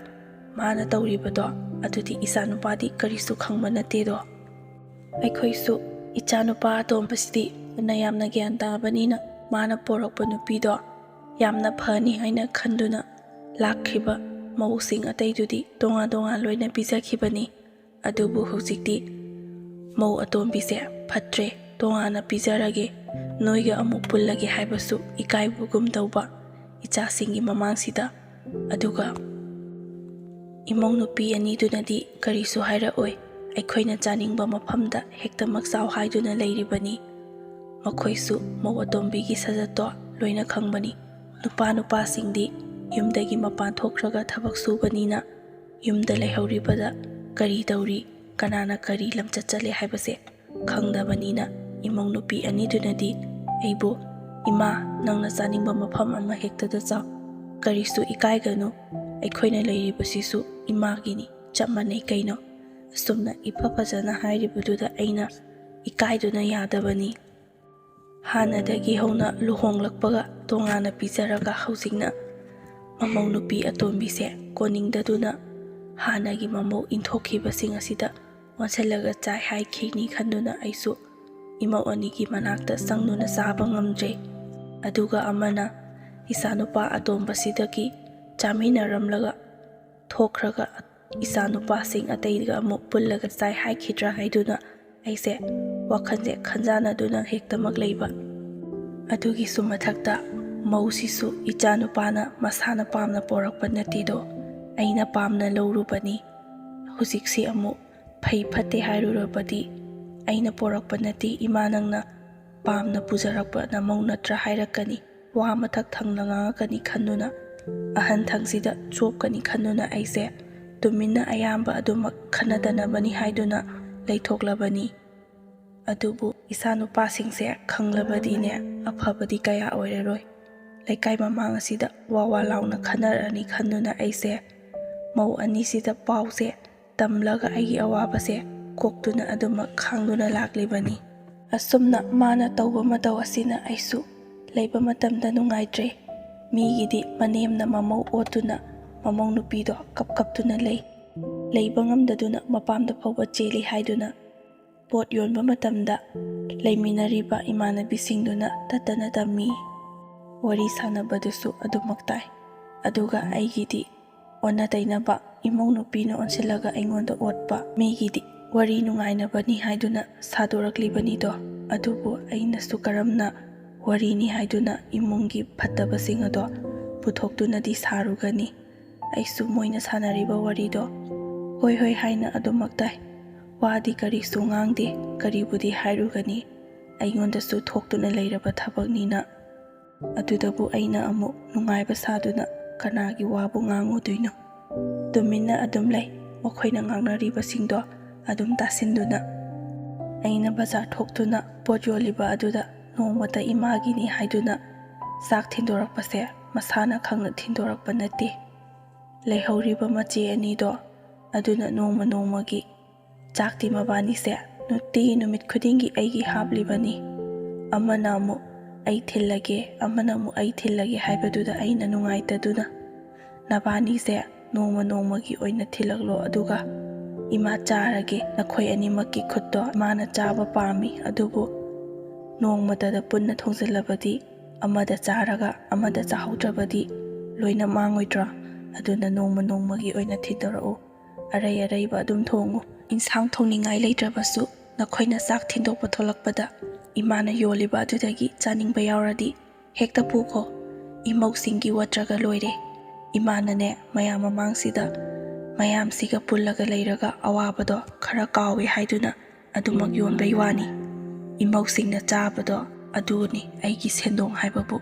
ꯃꯥꯅ ꯇꯧꯔꯤꯕꯗꯣ ꯑꯗꯨꯗꯤ ꯏꯆꯥꯅꯨꯄꯥꯗꯤ ꯀꯔꯤꯁꯨ ꯈꯪꯕ ꯅꯠꯇꯦꯗꯣ꯫ ꯑꯩꯈꯣꯏꯁꯨ ꯏꯆꯥꯅꯨꯄꯥ ꯑꯇꯣꯝꯕꯁꯤꯗꯤ ꯅ ꯌꯥꯝꯅ ꯒ꯭ꯌꯥꯟ ꯇꯥꯕꯅꯤꯅ ꯃꯥꯅ ꯄꯣꯔꯛꯄ ꯅꯨꯄꯤꯗꯣ ꯌꯥꯝꯅ ꯐꯅꯤ ꯍꯥꯏꯅ ꯈꯟꯗꯨꯅ ꯂꯥꯛꯈꯤꯕ ꯃꯧꯁꯤꯡ ꯑꯇꯩꯗꯨꯗꯤ ꯇꯣꯉꯥꯟ ꯇꯣꯉꯥꯟ ꯂꯣꯏꯅ ꯄꯤꯖꯈꯤꯕꯅꯤ꯫ ꯑꯗꯨꯕꯨ ꯍꯧꯖꯤꯛꯇꯤ ꯃꯧ ꯑꯇꯣꯝꯕꯤꯁꯦ ꯐꯠꯇ꯭ꯔꯦ, ꯇꯣꯉꯥꯟꯅ ꯄꯤꯖꯔꯒꯦ, ꯅꯣꯏꯒ ꯑꯃꯨꯛ ꯄꯨꯜꯂꯒꯦ ꯍꯥꯏꯕꯁꯨ ꯏꯀꯥꯏꯕꯒꯨꯝ ꯇꯧꯕ ꯏꯆꯥꯁꯤꯡꯒꯤ ꯃꯃꯥꯡꯁꯤꯗ꯫ ꯑꯗꯨꯒ ꯏꯃꯧ ꯅꯨꯄꯤ ꯑꯅꯤꯗꯨꯅꯗꯤ ꯀꯔꯤꯁꯨ ꯍꯥꯏꯔꯛꯑꯣꯏ꯫ ꯑꯩꯈꯣꯏꯅ ꯆꯥꯅꯤꯡꯕ ꯃꯐꯝꯗ ꯍꯦꯛꯇꯃꯛ ꯆꯥꯎ ꯍꯥꯏꯗꯨꯅ ꯂꯩꯔꯤꯕꯅꯤ꯫ ꯃꯈꯣꯏꯁꯨ ꯃꯧ ꯑꯇꯣꯝꯕꯤꯒꯤ ꯁꯖꯠꯇꯣ ꯂꯣꯏꯅ ꯈꯪꯕꯅꯤ꯫ ꯅꯨꯄꯥ ꯅꯨꯄꯥꯁꯤꯡꯗꯤ ꯌꯨꯝꯗꯒꯤ ꯃꯄꯥꯟ ꯊꯣꯛꯈ꯭ꯔꯒ ꯊꯕꯛ ꯁꯨꯕꯅꯤꯅ ꯌꯨꯝꯗ ꯂꯩꯍꯧꯔꯤꯕꯗ ꯀꯔꯤ ꯇꯧꯔꯤ, ꯀꯅꯥꯅ ꯀꯔꯤ ꯂꯝꯆꯠ ꯆꯠꯂꯤ ꯍꯥꯏꯕꯁꯦ ꯈꯪꯗꯕꯅꯤꯅ ꯏꯃꯧ ꯅꯨꯄꯤ ꯑꯅꯤꯗꯨꯅꯗꯤ ꯑꯩꯕꯨ, "ꯏꯃꯥ, ꯅꯪꯅ ꯆꯥꯅꯤꯡꯕ ꯃꯐꯝ ꯑꯃ ꯍꯦꯛꯇꯗ ꯆꯥꯎ, ꯀꯔꯤꯁꯨ ꯏꯀꯥꯏꯒꯅꯨ, ꯑꯩꯈꯣꯏꯅ ꯂꯩꯔꯤꯕꯁꯤꯁꯨ ꯏꯃꯥꯒꯤꯅꯤ, ꯆꯞ ꯃꯥꯟꯅꯩ ꯀꯩꯅꯣ?" ꯑꯁꯨꯝꯅ ꯏꯐ ꯐꯖꯅ ꯍꯥꯏꯔꯤꯕꯗꯨꯗ ꯑꯩꯅ ꯏꯀꯥꯏꯗꯨꯅ ꯌꯥꯗꯕꯅꯤ꯫ ꯍꯥꯟꯅꯗꯒꯤ ꯍꯧꯅ ꯂꯨꯍꯣꯡꯂꯛꯄꯒ ꯇꯣꯉꯥꯟꯅ ꯄꯤꯖꯔꯒ ꯍꯧꯖꯤꯛꯅ ꯃꯃꯧ ꯅꯨꯄꯤ ꯑꯇꯣꯝꯕꯤꯁꯦ ꯀꯣꯟꯅꯤꯡꯗꯗꯨꯅ ꯍꯥꯟꯅꯒꯤ ꯃꯃꯧ ꯏꯟꯊꯣꯛꯈꯤꯕꯁꯤꯡ ꯑꯁꯤꯗ ꯑꯣꯟꯁꯤꯜꯂꯒ ꯆꯥꯏ ꯍꯥꯏꯈꯤꯅꯤ ꯈꯟꯗꯨꯅ ꯑꯩꯁꯨ ꯏꯃꯧ ꯑꯅꯤꯒꯤ ꯃꯅꯥꯛꯇ ꯆꯪꯗꯨꯅ ꯆꯥꯕ ꯉꯝꯗ꯭ꯔꯦ꯫ ꯑꯗꯨꯒ ꯑꯃꯅ ꯏꯆꯥꯅꯨꯄꯥ ꯑꯇꯣꯝꯕꯁꯤꯗꯒꯤ ꯆꯥꯃꯤꯟꯅꯔꯝꯂꯒ ꯊꯣꯛꯈ꯭ꯔꯒ ꯏꯆꯥꯅꯨꯄꯥꯁꯤꯡ ꯑꯇꯩꯒ ꯑꯃꯨꯛ ꯄꯨꯜꯂꯒ ꯆꯥꯏ ꯍꯥꯏꯈꯤꯗ꯭ꯔꯥ ꯍꯥꯏꯗꯨꯅ ꯑꯩꯁꯦ ꯋꯥꯈꯜꯁꯦ ꯈꯟꯖꯥꯟꯅꯗꯨꯅ ꯍꯦꯛꯇꯃꯛ ꯂꯩꯕ꯫ ꯑꯗꯨꯒꯤꯁꯨ ꯃꯊꯛꯇ ꯃꯧꯁꯤꯁꯨ ꯏꯆꯥꯅꯨꯄꯥꯅ ꯃꯁꯥꯅ ꯄꯥꯝꯅ ꯄꯣꯔꯛꯄ ꯅꯠꯇꯦꯗꯣ, ꯑꯩꯅ ꯄꯥꯝꯅ ꯂꯧꯔꯨꯕꯅꯤ꯫ ꯍꯧꯖꯤꯛꯁꯤ ꯑꯃꯨꯛ ꯐꯩ ꯐꯠꯇꯦ ꯍꯥꯏꯔꯨꯔꯕꯗꯤ ꯑꯩꯅ ꯄꯣꯔꯛꯄ ꯅꯠꯇꯦ, ꯏꯃꯥ ꯅꯪꯅ ꯄꯥꯝꯅ ꯄꯨꯖꯔꯛꯄ ꯅꯃꯧ ꯅꯠꯇ꯭ꯔꯥ ꯍꯥꯏꯔꯛꯀꯅꯤ꯫ ꯋꯥ ꯃꯊꯛ ꯊꯪꯅ ꯉꯥꯡꯉꯛꯀꯅꯤ ꯈꯟꯗꯨꯅ, ꯑꯍꯟ ꯊꯪꯁꯤꯗ ꯆꯣꯞꯀꯅꯤ ꯈꯟꯗꯨꯅ ꯑꯩꯁꯦ ꯇꯨꯃꯤꯟꯅ ꯑꯌꯥꯝꯕ ꯑꯗꯨꯃꯛ ꯈꯟꯅꯗꯅꯕꯅꯤ ꯍꯥꯏꯗꯨꯅ ꯂꯩꯊꯣꯛꯂꯕꯅꯤ꯫ ꯑꯗꯨꯕꯨ ꯏꯆꯥꯅꯨꯄꯥꯁꯤꯡꯁꯦ ꯈꯪꯂꯕꯗꯤꯅꯦ, ꯑꯐꯕꯗꯤ ꯀꯌꯥ ꯑꯣꯏꯔꯔꯣꯏ꯫ ꯂꯩꯀꯥꯏ ꯃꯃꯥꯡ ꯑꯁꯤꯗ ꯋꯥ ꯋꯥ ꯂꯥꯎꯅ ꯈꯟꯅꯔꯅꯤ ꯈꯟꯗꯨꯅ ꯑꯩꯁꯦ ꯃꯧ ꯑꯅꯤꯁꯤꯗ ꯄꯥꯎꯁꯦ ꯇꯝꯂꯒ ꯑꯩꯒꯤ ꯑꯋꯥꯕꯁꯦ ꯀꯣꯛꯇꯨꯅ ꯑꯗꯨꯃꯛ ꯈꯥꯡꯗꯨꯅ ꯂꯥꯛꯂꯤꯕꯅꯤ꯫ ꯑꯁꯨꯝꯅ ꯃꯥꯅ ꯇꯧꯕ ꯃꯇꯧ ꯑꯁꯤꯅ ꯑꯩꯁꯨ ꯂꯩꯕ ꯃꯇꯝꯗ ꯅꯨꯡꯉꯥꯏꯇ꯭ꯔꯦ꯫ ꯃꯤꯒꯤꯗꯤ ꯃꯅꯦꯝꯅ ꯃꯃꯧ ꯑꯣꯠꯇꯨꯅ ꯃꯃꯧ ꯅꯨꯄꯤꯗꯣ ꯀꯞ ꯀꯞꯇꯨꯅ ꯂꯩ꯫ ꯂꯩꯕ ꯉꯝꯗꯗꯨꯅ ꯃꯄꯥꯝꯗ ꯐꯥꯎꯕ ꯆꯦꯜꯂꯤ ꯍꯥꯏꯗꯨꯅ ꯄꯣꯠ ꯌꯣꯟꯕ ꯃꯇꯝꯗ ꯂꯩꯃꯤꯟꯅꯔꯤꯕ ꯏꯃꯥꯟꯅꯕꯤꯁꯤꯡꯗꯨꯅ ꯇꯠꯇꯅ ꯇꯝꯃꯤ꯫ ꯋꯥꯔꯤ ꯁꯥꯟꯅꯕꯗꯨꯁꯨ ꯑꯗꯨꯃꯛ ꯇꯥꯏ꯫ ꯑꯗꯨꯒ ꯑꯩꯒꯤꯗꯤ ꯑꯣꯟꯅ ꯇꯩꯅꯕ ꯏꯃꯧ ꯅꯨꯄꯤꯅ ꯑꯣꯟꯁꯤꯜꯂꯒ ꯑꯩꯉꯣꯟꯗ ꯑꯣꯠꯄ꯫ ꯃꯤꯒꯤꯗꯤ ꯋꯥꯔꯤ ꯅꯨꯡꯉꯥꯏꯅꯕꯅꯤ ꯍꯥꯏꯗꯨꯅ ꯁꯥꯗꯣꯔꯛꯂꯤꯕꯅꯤꯗꯣ, ꯑꯗꯨꯕꯨ ꯑꯩꯅꯁꯨ ꯀꯔꯝꯅ ꯋꯥꯔꯤꯅꯤ ꯍꯥꯏꯗꯨꯅ ꯏꯃꯨꯡꯒꯤ ꯐꯠꯇꯕꯁꯤꯡ ꯑꯗꯣ ꯄꯨꯊꯣꯛꯇꯨꯅꯗꯤ ꯁꯥꯔꯨꯒꯅꯤ? ꯑꯩꯁꯨ ꯃꯣꯏꯅ ꯁꯥꯟꯅꯔꯤꯕ ꯋꯥꯔꯤꯗꯣ ꯍꯣꯏ ꯍꯣꯏ ꯍꯥꯏꯅ ꯑꯗꯨꯃꯛ ꯇꯥꯏ꯫ ꯋꯥꯗꯤ ꯀꯔꯤꯁꯨ ꯉꯥꯡꯗꯦ, ꯀꯔꯤꯕꯨꯗꯤ ꯍꯥꯏꯔꯨꯒꯅꯤ? ꯑꯩꯉꯣꯟꯗꯁꯨ ꯊꯣꯛꯇꯨꯅ ꯂꯩꯔꯕ ꯊꯕꯛꯅꯤꯅ꯫ ꯑꯗꯨꯗꯕꯨ ꯑꯩꯅ ꯑꯃꯨꯛ ꯅꯨꯡꯉꯥꯏꯕ ꯁꯥꯗꯨꯅ ꯀꯅꯥꯒꯤ ꯋꯥꯕꯨ ꯉꯥꯡꯉꯨꯗꯣꯏꯅꯣ? ꯇꯨꯃꯤꯟꯅ ꯑꯗꯨꯝ ꯂꯩ꯫ ꯃꯈꯣꯏꯅ ꯉꯥꯡꯅꯔꯤꯕꯁꯤꯡꯗꯣ ꯑꯗꯨꯝ ꯇꯥꯁꯤꯟꯗꯨꯅ꯫ ꯑꯩꯅ ꯕꯖꯥꯔ ꯊꯣꯛꯇꯨꯅ ꯄꯣꯠ ꯌꯣꯜꯂꯤꯕ ꯑꯗꯨꯗ ꯅꯣꯡꯃꯇ ꯏꯃꯥꯒꯤꯅꯤ ꯍꯥꯏꯗꯨꯅ ꯆꯥꯛ ꯊꯤꯟꯗꯣꯔꯛꯄꯁꯦ ꯃꯁꯥꯅ ꯈꯪꯅ ꯊꯤꯟꯗꯣꯔꯛꯄ ꯅꯠꯇꯦ꯫ ꯂꯩꯍꯧꯔꯤꯕ ꯃꯆꯦ ꯑꯅꯤꯗꯣ ꯑꯗꯨꯅ ꯅꯣꯡꯃ ꯅꯣꯡꯃꯒꯤ ꯆꯥꯛꯇꯤ ꯃꯕꯥꯅꯤꯁꯦ ꯅꯨꯡꯇꯤ ꯅꯨꯃꯤꯠ ꯈꯨꯗꯤꯡꯒꯤ ꯑꯩꯒꯤ ꯍꯥꯞꯂꯤꯕꯅꯤ꯫ ꯑꯃꯅ ꯑꯃꯨꯛ ꯑꯩ ꯊꯤꯜꯂꯒꯦ, ꯑꯃꯅ ꯑꯃꯨꯛ ꯑꯩ ꯊꯤꯜꯂꯒꯦ ꯍꯥꯏꯕꯗꯨꯗ ꯑꯩꯅ ꯅꯨꯡꯉꯥꯏꯇꯗꯨꯅ, "ꯅꯕꯥꯅꯤꯁꯦ ꯅꯣꯡꯃ ꯅꯣꯡꯃꯒꯤ ꯑꯣꯏꯅ ꯊꯤꯜꯂꯛꯂꯣ, ꯑꯗꯨꯒ ꯏꯃꯥ ꯆꯥꯔꯒꯦ, ꯅꯈꯣꯏ ꯑꯅꯤꯃꯛꯀꯤ ꯈꯨꯠꯇꯣ ꯏꯃꯥꯅ ꯆꯥꯕ ꯄꯥꯝꯃꯤ, ꯑꯗꯨꯕꯨ ꯅꯣꯡꯃꯇꯗ ꯄꯨꯟꯅ ꯊꯣꯡꯖꯤꯜꯂꯕꯗꯤ ꯑꯃꯗ ꯆꯥꯔꯒ ꯑꯃꯗ ꯆꯥꯍꯧꯗ꯭ꯔꯕꯗꯤ ꯂꯣꯏꯅ ꯃꯥꯡꯉꯣꯏꯗ꯭ꯔꯣ? ꯑꯗꯨꯅ ꯅꯣꯡꯃ ꯅꯣꯡꯃꯒꯤ ꯑꯣꯏꯅ ꯊꯤꯟꯗꯣꯔꯛꯎ꯫ ꯑꯔꯩ ꯑꯔꯩꯕ ꯑꯗꯨꯝ ꯊꯣꯡꯉꯨ꯫ ꯏꯟꯁꯥꯡ ꯊꯣꯡꯅꯤꯡꯉꯥꯏ ꯂꯩꯇ꯭ꯔꯕꯁꯨ ꯅꯈꯣꯏꯅ ꯆꯥꯛ ꯊꯤꯟꯗꯣꯛꯄ ꯊꯣꯛꯂꯛꯄꯗ ꯏꯃꯥꯅ ꯌꯣꯜꯂꯤꯕ ꯑꯗꯨꯗꯒꯤ ꯆꯥꯅꯤꯡꯕ ꯌꯥꯎꯔꯗꯤ ꯍꯦꯛꯇ ꯄꯨꯈꯣ꯫ ꯏꯃꯧꯁꯤꯡꯒꯤ ꯋꯥꯠꯇ꯭ꯔꯒ ꯂꯣꯏꯔꯦ꯫ ꯏꯃꯥꯅꯅꯦ ꯃꯌꯥꯝ ꯃꯃꯥꯡꯁꯤꯗ ꯃꯌꯥꯝꯁꯤꯒ ꯄꯨꯜꯂꯒ ꯂꯩꯔꯒ ꯑꯋꯥꯕꯗꯣ ꯈꯔ ꯀꯥꯎꯋꯦ ꯍꯥꯏꯗꯨꯅ ꯑꯗꯨꯃꯛ ꯌꯣꯟꯕꯩ ꯋꯥꯅꯤ꯫ ꯏꯃꯧꯁꯤꯡꯅ ꯆꯥꯕꯗꯣ ꯑꯗꯨꯅꯤ ꯑꯩꯒꯤ ꯁꯦꯟꯗꯣꯡ ꯍꯥꯏꯕꯕꯨ꯫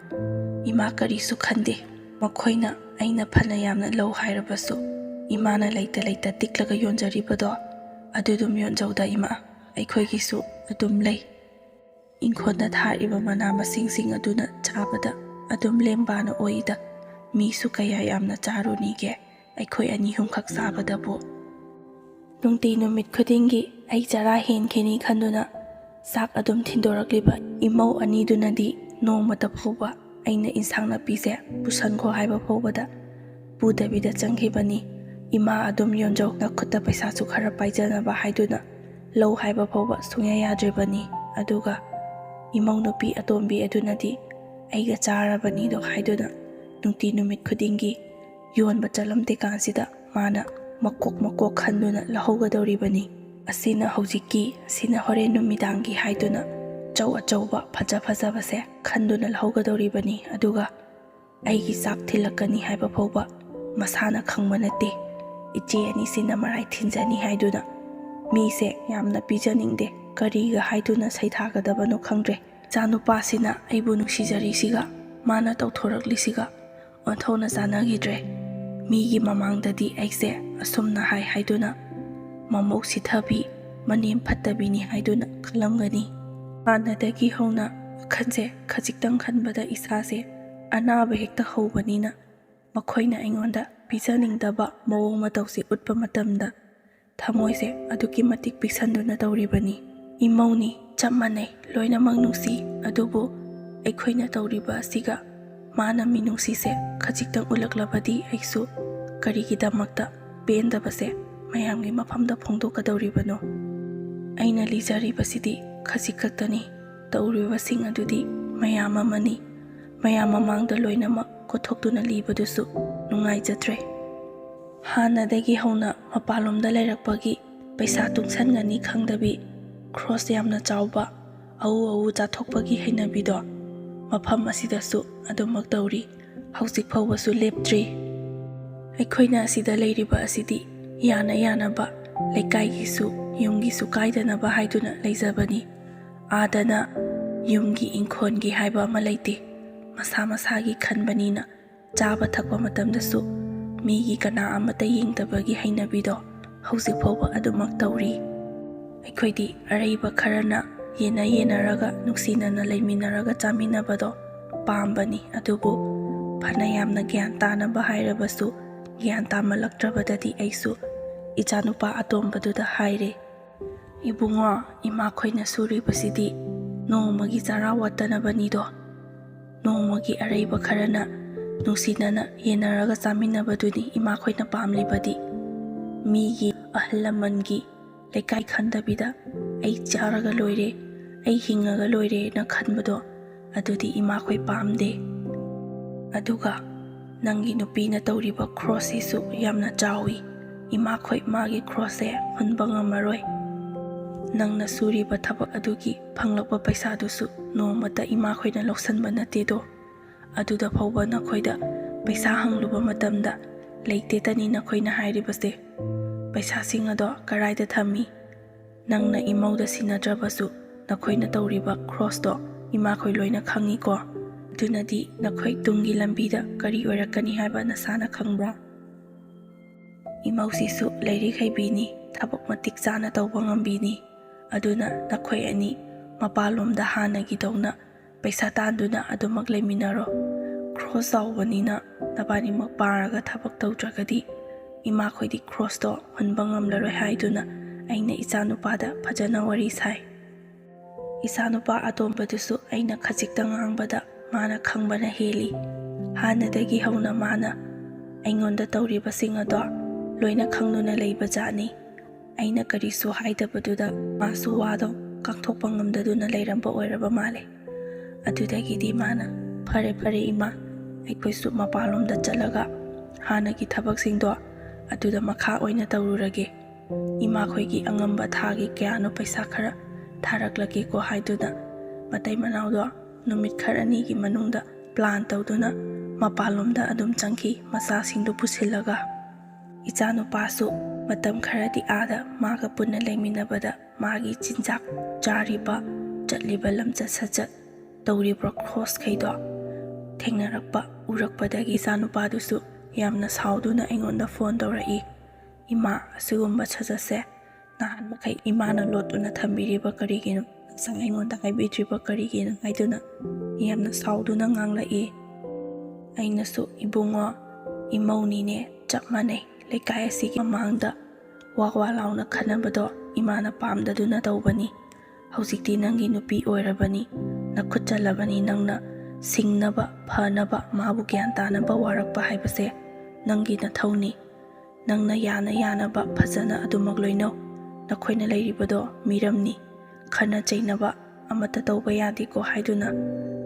ꯏꯃꯥ ꯀꯔꯤꯁꯨ ꯈꯟꯗꯦ꯫ ꯃꯈꯣꯏꯅ ꯑꯩꯅ ꯐꯅ ꯌꯥꯝꯅ ꯂꯧ ꯍꯥꯏꯔꯕꯁꯨ ꯏꯃꯥꯅ ꯂꯩꯇ ꯂꯩꯇ ꯇꯤꯛꯂꯒ ꯌꯣꯟꯖꯔꯤꯕꯗꯣ ꯑꯗꯨꯗꯨꯝ ꯌꯣꯟꯖꯧꯗ ꯏꯃꯥ꯫ ꯑꯩꯈꯣꯏꯒꯤꯁꯨ ꯑꯗꯨꯝ ꯂꯩ꯫ ꯏꯪꯈꯣꯜꯗ ꯊꯥꯔꯤꯕ ꯃꯅꯥ ꯃꯁꯤꯡꯁꯤꯡ ꯑꯗꯨꯅ ꯆꯥꯕꯗ ꯑꯗꯨꯝ ꯂꯦꯝꯕꯥꯅ ꯑꯣꯏꯗ꯫ ꯃꯤꯁꯨ ꯀꯌꯥ ꯌꯥꯝꯅ ꯆꯥꯔꯨꯅꯤꯒꯦ? ꯑꯩꯈꯣꯏ ꯑꯅꯤ ꯑꯍꯨꯝꯈꯛ ꯆꯥꯕꯗꯕꯨ꯫ ꯅꯨꯡꯇꯤ ꯅꯨꯃꯤꯠ ꯈꯨꯗꯤꯡꯒꯤ ꯑꯩ ꯆꯔꯥ ꯍꯦꯟꯈꯤꯅꯤ ꯈꯟꯗꯨꯅ ꯆꯥꯛ ꯑꯗꯨꯝ ꯊꯤꯟꯗꯣꯔꯛꯂꯤꯕ ꯏꯃꯧ ꯑꯅꯤꯗꯨꯅꯗꯤ ꯅꯣꯡꯃꯇ ꯐꯥꯎꯕ ꯑꯩꯅ ꯏꯟꯁꯥꯡ ꯅꯥꯄꯤꯁꯦ ꯄꯨꯁꯟꯈꯣ ꯍꯥꯏꯕ ꯐꯥꯎꯕꯗ ꯄꯨꯗꯕꯤꯗ ꯆꯪꯈꯤꯕꯅꯤ꯫ "ꯏꯃꯥ, ꯑꯗꯨꯝ ꯌꯣꯟꯖꯧ, ꯅꯈꯨꯠꯇ ꯄꯩꯁꯥꯁꯨ ꯈꯔ ꯄꯥꯏꯖꯅꯕ" ꯍꯥꯏꯗꯨꯅ ꯂꯧ ꯍꯥꯏꯕ ꯐꯥꯎꯕ ꯁꯨꯡꯌꯥ ꯌꯥꯗ꯭ꯔꯤꯕꯅꯤ꯫ ꯑꯗꯨꯒ ꯏꯃꯧ ꯅꯨꯄꯤ ꯑꯇꯣꯝꯕꯤ ꯑꯗꯨꯅꯗꯤ ꯑꯩꯒ ꯆꯥꯔꯕꯅꯤꯗꯣ ꯍꯥꯏꯗꯨꯅ ꯅꯨꯡꯇꯤ ꯅꯨꯃꯤꯠ ꯈꯨꯗꯤꯡꯒꯤ ꯌꯣꯟꯕ ꯆꯠꯂꯝꯗꯦ ꯀꯥꯟꯁꯤꯗ ꯃꯥꯅ ꯃꯀꯣꯛ ꯃꯀꯣꯛ ꯈꯟꯗꯨꯅ ꯂꯧꯍꯧꯒꯗꯧꯔꯤꯕꯅꯤ꯫ ꯑꯁꯤꯅ ꯍꯧꯖꯤꯛꯀꯤ, ꯑꯁꯤꯅ ꯍꯣꯔꯦꯟ ꯅꯨꯃꯤꯗꯥꯡꯒꯤ ꯍꯥꯏꯗꯨꯅ ꯆꯧ ꯑꯆꯧꯕ ꯐꯖ ꯐꯖꯕꯁꯦ ꯈꯟꯗꯨꯅ ꯂꯧꯍꯧꯒꯗꯧꯔꯤꯕꯅꯤ꯫ ꯑꯗꯨꯒ ꯑꯩꯒꯤ ꯆꯥꯛ ꯊꯤꯜꯂꯛꯀꯅꯤ ꯍꯥꯏꯕ ꯐꯥꯎꯕ ꯃꯁꯥꯅ ꯈꯪꯕ ꯅꯠꯇꯦ꯫ ꯏꯆꯦ ꯑꯅꯤꯁꯤꯅ ꯃꯔꯥꯏ ꯊꯤꯟꯖꯅꯤ ꯍꯥꯏꯗꯨꯅ ꯃꯤꯁꯦ ꯌꯥꯝꯅ ꯄꯤꯖꯅꯤꯡꯗꯦ꯫ ꯀꯔꯤꯒ ꯍꯥꯏꯗꯨꯅ ꯁꯩꯊꯥꯒꯗꯕꯅꯣ ꯈꯪꯗ꯭ꯔꯦ꯫ ꯏꯆꯥꯅꯨꯄꯥꯁꯤꯅ ꯑꯩꯕꯨ ꯅꯨꯡꯁꯤꯖꯔꯤꯁꯤꯒ ꯃꯥꯅ ꯇꯧꯊꯣꯔꯛꯂꯤꯁꯤꯒ ꯑꯣꯟꯊꯣꯛꯅ ꯆꯥꯟꯅꯈꯤꯗ꯭ꯔꯦ꯫ ꯃꯤꯒꯤ ꯃꯃꯥꯡꯗꯗꯤ ꯑꯩꯁꯦ ꯑꯁꯨꯝꯅ ꯍꯥꯏ ꯍꯥꯏꯗꯨꯅ ꯃꯃꯧ ꯁꯤꯊꯕꯤ, ꯃꯅꯦꯝ ꯐꯠꯇꯕꯤꯅꯤ ꯍꯥꯏꯗꯨꯅ ꯈꯜꯂꯝꯒꯅꯤ꯫ ꯍꯥꯟꯅꯗꯒꯤ ꯍꯧꯅ ꯋꯥꯈꯜꯁꯦ ꯈꯖꯤꯛꯇꯪ ꯈꯟꯕꯗ ꯏꯁꯥꯁꯦ ꯑꯅꯥꯕ ꯍꯦꯛꯇ ꯍꯧꯕꯅꯤꯅ ꯃꯈꯣꯏꯅ ꯑꯩꯉꯣꯟꯗ ꯄꯤꯖꯅꯤꯡꯗꯕ ꯃꯑꯣꯡ ꯃꯇꯧꯁꯦ ꯎꯠꯄ ꯃꯇꯝꯗ ꯊꯃꯣꯏꯁꯦ ꯑꯗꯨꯛꯀꯤ ꯃꯇꯤꯛ ꯄꯤꯛꯁꯟꯗꯨꯅ ꯇꯧꯔꯤꯕꯅꯤ꯫ ꯏꯃꯧꯅꯤ, ꯆꯞ ꯃꯥꯟꯅꯩ, ꯂꯣꯏꯅꯃꯛ ꯅꯨꯡꯁꯤ, ꯑꯗꯨꯕꯨ ꯑꯩꯈꯣꯏꯅ ꯇꯧꯔꯤꯕ ꯑꯁꯤꯒ ꯃꯥꯅ ꯃꯤꯅꯨꯡꯁꯤꯁꯦ ꯈꯖꯤꯛꯇꯪ ꯎꯠꯂꯛꯂꯕꯗꯤ ꯑꯩꯁꯨ ꯀꯔꯤꯒꯤꯗꯃꯛꯇ ꯄꯦꯟꯗꯕꯁꯦ ꯃꯌꯥꯝꯒꯤ ꯃꯐꯝꯗ ꯐꯣꯡꯗꯣꯛꯀꯗꯧꯔꯤꯕꯅꯣ? ꯑꯩꯅ ꯂꯤꯖꯔꯤꯕꯁꯤꯗꯤ ꯈꯖꯤꯛ ꯈꯛꯇꯅꯤ, ꯇꯧꯔꯤꯕꯁꯤꯡ ꯑꯗꯨꯗꯤ ꯃꯌꯥꯝ ꯑꯃꯅꯤ꯫ ꯃꯌꯥꯝ ꯃꯃꯥꯡꯗ ꯂꯣꯏꯅꯃꯛ ꯀꯣꯠꯊꯣꯛꯇꯨꯅ ꯂꯤꯕꯗꯨꯁꯨ ꯅꯨꯡꯉꯥꯏꯖꯗ꯭ꯔꯦ꯫ ꯍꯥꯟꯅꯗꯒꯤ ꯍꯧꯅ ꯃꯄꯥꯟꯂꯣꯝꯗ ꯂꯩꯔꯛꯄꯒꯤ ꯄꯩꯁꯥ ꯇꯨꯡꯁꯟꯒꯅꯤ ꯈꯪꯗꯕꯤ, ꯈ꯭ꯔꯣꯁ ꯌꯥꯝꯅ ꯆꯥꯎꯕ, ꯑꯎ ꯑꯎ ꯆꯥꯊꯣꯛꯄꯒꯤ ꯍꯩꯅꯕꯤꯗꯣ ꯃꯐꯝ ꯑꯁꯤꯗꯁꯨ ꯑꯗꯨꯃꯛ ꯇꯧꯔꯤ꯫ ꯍꯧꯖꯤꯛ ꯐꯥꯎꯕꯁꯨ ꯂꯦꯞꯇ꯭ꯔꯤ꯫ ꯑꯩꯈꯣꯏꯅ ꯑꯁꯤꯗ ꯂꯩꯔꯤꯕ ꯑꯁꯤꯗꯤ ꯌꯥꯅ ꯌꯥꯅꯕ, ꯂꯩꯀꯥꯏꯒꯤꯁꯨ ꯌꯨꯝꯒꯤꯁꯨ ꯀꯥꯏꯗꯅꯕ ꯍꯥꯏꯗꯨꯅ ꯂꯩꯖꯕꯅꯤ꯫ ꯑꯥꯗꯅ ꯌꯨꯝꯒꯤ ꯏꯪꯈꯣꯜꯒꯤ ꯍꯥꯏꯕ ꯑꯃ ꯂꯩꯇꯦ꯫ ꯃꯁꯥ ꯃꯁꯥꯒꯤ ꯈꯟꯕꯅꯤꯅ ꯆꯥꯕ ꯊꯛꯄ ꯃꯇꯝꯗꯁꯨ ꯃꯤꯒꯤ ꯀꯅꯥ ꯑꯃꯠꯇ ꯌꯦꯡꯗꯕꯒꯤ ꯍꯩꯅꯕꯤꯗꯣ ꯍꯧꯖꯤꯛ ꯐꯥꯎꯕ ꯑꯗꯨꯃꯛ ꯇꯧꯔꯤ꯫ ꯑꯩꯈꯣꯏꯗꯤ ꯑꯔꯩꯕ ꯈꯔꯅ ꯌꯦꯟꯅ ꯌꯦꯟꯅꯔꯒ ꯅꯨꯡꯁꯤꯅꯅ ꯂꯩꯃꯤꯟꯅꯔꯒ ꯆꯥꯃꯤꯟꯅꯕꯗꯣ ꯄꯥꯝꯕꯅꯤ꯫ ꯑꯗꯨꯕꯨ ꯐꯅ ꯌꯥꯝꯅ ꯒ꯭ꯌꯥꯟ ꯇꯥꯅꯕ ꯍꯥꯏꯔꯕꯁꯨ ꯒ꯭ꯌꯥꯟ ꯇꯥꯃꯜꯂꯛꯇ꯭ꯔꯕꯗꯗꯤ ꯑꯩꯁꯨ ꯏꯆꯥꯅꯨꯄꯥ ꯑꯇꯣꯝꯕꯗꯨꯗ ꯍꯥꯏꯔꯦ, "ꯏꯕꯨꯡꯉꯣ, ꯏꯃꯥꯈꯣꯏꯅ ꯁꯨꯔꯤꯕꯁꯤꯗꯤ ꯅꯣꯡꯃꯒꯤ ꯆꯔꯥ ꯋꯥꯠꯇꯅꯕꯅꯤꯗꯣ꯫ ꯅꯣꯡꯃꯒꯤ ꯑꯔꯩꯕ ꯈꯔꯅ ꯅꯨꯡꯁꯤꯅꯅ ꯌꯦꯟꯅꯔꯒ ꯆꯥꯃꯤꯟꯅꯕꯗꯨꯅꯤ ꯏꯃꯥꯈꯣꯏꯅ ꯄꯥꯝꯂꯤꯕꯗꯤ꯫ ꯃꯤꯒꯤ ꯑꯍꯜ ꯂꯃꯟꯒꯤ ꯂꯩꯀꯥꯏ ꯈꯟꯗꯕꯤꯗ ꯑꯩ ꯆꯥꯔꯒ ꯂꯣꯏꯔꯦ, ꯑꯩ ꯍꯤꯡꯉꯒ ꯂꯣꯏꯔꯦꯅ ꯈꯟꯕꯗꯣ ꯑꯗꯨꯗꯤ ꯏꯃꯥꯈꯣꯏ ꯄꯥꯝꯗꯦ꯫ ꯑꯗꯨꯒ ꯅꯪꯒꯤ ꯅꯨꯄꯤꯅ ꯇꯧꯔꯤꯕ ꯈ꯭ꯔꯣꯁꯁꯤꯁꯨ ꯌꯥꯝꯅ ꯆꯥꯎꯏ꯫ ꯏꯃꯥꯈꯣꯏ ꯃꯥꯒꯤ ꯈ꯭ꯔꯣꯁꯁꯦ ꯍꯨꯟꯕ ꯉꯝꯃꯔꯣꯏ꯫ ꯅꯪꯅ ꯁꯨꯔꯤꯕ ꯊꯕꯛ ꯑꯗꯨꯒꯤ ꯐꯪꯂꯛꯄ ꯄꯩꯁꯥꯗꯨꯁꯨ ꯅꯣꯡꯃꯇ ꯏꯃꯥꯈꯣꯏꯅ ꯂꯧꯁꯟꯕ ꯅꯠꯇꯦꯗꯣ꯫ ꯑꯗꯨꯗ ꯐꯥꯎꯕ ꯅꯈꯣꯏꯗ ꯄꯩꯁꯥ ꯍꯪꯂꯨꯕ ꯃꯇꯝꯗ ꯂꯩꯇꯦꯇꯅꯤ ꯅꯈꯣꯏꯅ ꯍꯥꯏꯔꯤꯕꯁꯦ꯫ ꯄꯩꯁꯥꯁꯤꯡ ꯑꯗꯣ ꯀꯔꯥꯏꯗ ꯊꯝꯃꯤ? ꯅꯪꯅ ꯏꯃꯧꯗ ꯁꯤꯟꯅꯗ꯭ꯔꯕꯁꯨ ꯅꯈꯣꯏꯅ ꯇꯧꯔꯤꯕ ꯈ꯭ꯔꯣꯁꯇꯣ ꯏꯃꯥꯈꯣꯏ ꯂꯣꯏꯅ ꯈꯪꯉꯤꯀꯣ꯫ ꯑꯗꯨꯅꯗꯤ ꯅꯈꯣꯏ ꯇꯨꯡꯒꯤ ꯂꯝꯕꯤꯗ ꯀꯔꯤ ꯑꯣꯏꯔꯛꯀꯅꯤ ꯍꯥꯏꯕ ꯅꯁꯥꯅ ꯈꯪꯕ꯭ꯔꯥ? ꯏꯃꯧꯁꯤꯁꯨ ꯂꯥꯏꯔꯤꯛ ꯍꯩꯕꯤꯅꯤ, ꯊꯕꯛ ꯃꯇꯤꯛ ꯆꯥꯅ ꯇꯧꯕ ꯉꯝꯕꯤꯅꯤ꯫ ꯑꯗꯨꯅ ꯅꯈꯣꯏ ꯑꯅꯤ ꯃꯄꯥꯟꯂꯣꯝꯗ ꯍꯥꯟꯅꯒꯤꯗꯧꯅ ꯄꯩꯁꯥ ꯇꯥꯟꯗꯨꯅ ꯑꯗꯨꯃꯛ ꯂꯩꯃꯤꯟꯅꯔꯣ꯫ ꯈ꯭ꯔꯣꯁ ꯆꯥꯎꯕꯅꯤꯅ ꯅꯕꯥꯅꯤꯃꯛ ꯄꯥꯔꯒ ꯊꯕꯛ ꯇꯧꯗ꯭ꯔꯒꯗꯤ ꯏꯃꯥꯈꯣꯏꯗꯤ ꯈ꯭ꯔꯣꯁꯇꯣ ꯍꯨꯟꯕ ꯉꯝꯂꯔꯣꯏ ꯍꯥꯏꯗꯨꯅ ꯑꯩꯅ ꯏꯆꯥꯅꯨꯄꯥꯗ ꯐꯖꯅ ꯋꯥꯔꯤ ꯁꯥꯏ꯫ ꯏꯆꯥꯅꯨꯄꯥ ꯑꯇꯣꯝꯕꯗꯨꯁꯨ ꯑꯩꯅ ꯈꯖꯤꯛꯇ ꯉꯥꯡꯕꯗ ꯃꯥꯅ ꯈꯪꯕꯅ ꯍꯦꯜꯂꯤ꯫ ꯍꯥꯟꯅꯗꯒꯤ ꯍꯧꯅ ꯃꯥꯅ ꯑꯩꯉꯣꯟꯗ ꯇꯧꯔꯤꯕꯁꯤꯡ ꯑꯗꯣ ꯂꯣꯏꯅ ꯈꯪꯗꯨꯅ ꯂꯩꯕ ꯖꯥꯠꯅꯤ꯫ ꯑꯩꯅ ꯀꯔꯤꯁꯨ ꯍꯥꯏꯗꯕꯗꯨꯗ ꯃꯥꯁꯨ ꯋꯥꯗꯣ ꯀꯥꯡꯊꯣꯛꯄ ꯉꯝꯗꯗꯨꯅ ꯂꯩꯔꯝꯕ ꯑꯣꯏꯔꯕ ꯃꯥꯜꯂꯦ꯫ ꯑꯗꯨꯗꯒꯤꯗꯤ ꯃꯥꯅ, "ꯐꯔꯦ, ꯐꯔꯦ ꯏꯃꯥ, ꯑꯩꯈꯣꯏꯁꯨ ꯃꯄꯥꯟꯂꯣꯝꯗ ꯆꯠꯂꯒ ꯍꯥꯟꯅꯒꯤ ꯊꯕꯛꯁꯤꯡꯗꯣ ꯑꯗꯨꯗ ꯃꯈꯥ ꯑꯣꯏꯅ ꯇꯧꯔꯨꯔꯒꯦ꯫ ꯏꯃꯥꯈꯣꯏꯒꯤ ꯑꯉꯝꯕ ꯊꯥꯒꯤ ꯀꯌꯥꯅꯣ ꯄꯩꯁꯥ ꯈꯔ ꯊꯥꯔꯛꯂꯒꯦꯀꯣ" ꯍꯥꯏꯗꯨꯅ ꯃꯇꯩ ꯃꯅꯥꯎꯗꯣ ꯅꯨꯃꯤꯠ ꯈꯔꯅꯤꯒꯤ ꯃꯅꯨꯡꯗ ꯄ꯭ꯂꯥꯟ ꯇꯧꯗꯨꯅ ꯃꯄꯥꯟꯂꯣꯝꯗ ꯑꯗꯨꯝ ꯆꯪꯈꯤ, ꯃꯆꯥꯁꯤꯡꯗꯨ ꯄꯨꯁꯤꯜꯂꯒ꯫ ꯏꯆꯥꯅꯨꯄꯥꯁꯨ ꯃꯇꯝ ꯈꯔꯗꯤ ꯑꯥꯗ ꯃꯥꯒ ꯄꯨꯟꯅ ꯂꯩꯃꯤꯟꯅꯕꯗ ꯃꯥꯒꯤ ꯆꯤꯟꯖꯥꯛ ꯆꯥꯔꯤꯕ, ꯆꯠꯂꯤꯕ ꯂꯝꯆꯠ ꯁꯥꯖꯠ, ꯇꯧꯔꯤꯕ ꯈ꯭ꯔꯣꯁꯈꯩꯗꯣ ꯊꯦꯡꯅꯔꯛꯄ, ꯎꯔꯛꯄꯗꯒꯤ ꯏꯆꯥꯅꯨꯄꯥꯗꯨꯁꯨ ꯌꯥꯝꯅ ꯁꯥꯎꯗꯨꯅ ꯑꯩꯉꯣꯟꯗ ꯐꯣꯟ ꯇꯧꯔꯛꯏ, "ꯏꯃꯥ, ꯑꯁꯤꯒꯨꯝꯕ ꯁꯥꯖꯠꯁꯦ ꯅꯍꯥꯟ ꯃꯈꯩ ꯏꯃꯥꯅ ꯂꯣꯠꯇꯨꯅ ꯊꯝꯕꯤꯔꯤꯕ ꯀꯔꯤꯒꯤꯅꯣ? ꯉꯁꯥꯏ ꯑꯩꯉꯣꯟꯗ ꯍꯥꯏꯕꯤꯗ꯭ꯔꯤꯕ ꯀꯔꯤꯒꯤꯅꯣ?" ꯍꯥꯏꯗꯨꯅ ꯌꯥꯝꯅ ꯁꯥꯎꯗꯨꯅ ꯉꯥꯡꯂꯛꯏ꯫ ꯑꯩꯅꯁꯨ, "ꯏꯕꯨꯡꯉꯣ, ꯏꯃꯧꯅꯤꯅꯦ, ꯆꯞ ꯃꯥꯟꯅꯩ꯫ ꯂꯩꯀꯥꯏ ꯑꯁꯤꯒꯤ ꯃꯃꯥꯡꯗ ꯋꯥ ꯋꯥ ꯂꯥꯎꯅ ꯈꯟꯅꯕꯗꯣ ꯏꯃꯥꯅ ꯄꯥꯝꯗꯗꯨꯅ ꯇꯧꯕꯅꯤ꯫ ꯍꯧꯖꯤꯛꯇꯤ ꯅꯪꯒꯤ ꯅꯨꯄꯤ ꯑꯣꯏꯔꯕꯅꯤ, ꯅꯈꯨꯠ ꯆꯜꯂꯕꯅꯤ, ꯅꯪꯅ ꯁꯤꯡꯅꯕ, ꯐꯅꯕ, ꯃꯥꯕꯨ ꯒ꯭ꯌꯥꯟ ꯇꯥꯅꯕ ꯋꯥꯔꯛꯄ ꯍꯥꯏꯕꯁꯦ ꯅꯪꯒꯤ ꯅꯊꯧꯅꯤ꯫ ꯅꯪꯅ ꯌꯥꯅ ꯌꯥꯅꯕ ꯐꯖꯅ ꯑꯗꯨꯃꯛ ꯂꯣꯏꯅꯧ꯫ ꯅꯈꯣꯏꯅ ꯂꯩꯔꯤꯕꯗꯣ ꯃꯤꯔꯝꯅꯤ, ꯈꯠꯅ ꯆꯩꯅꯕ ꯑꯃꯠꯇ ꯇꯧꯕ ꯌꯥꯗꯦꯀꯣ ꯍꯥꯏꯗꯨꯅ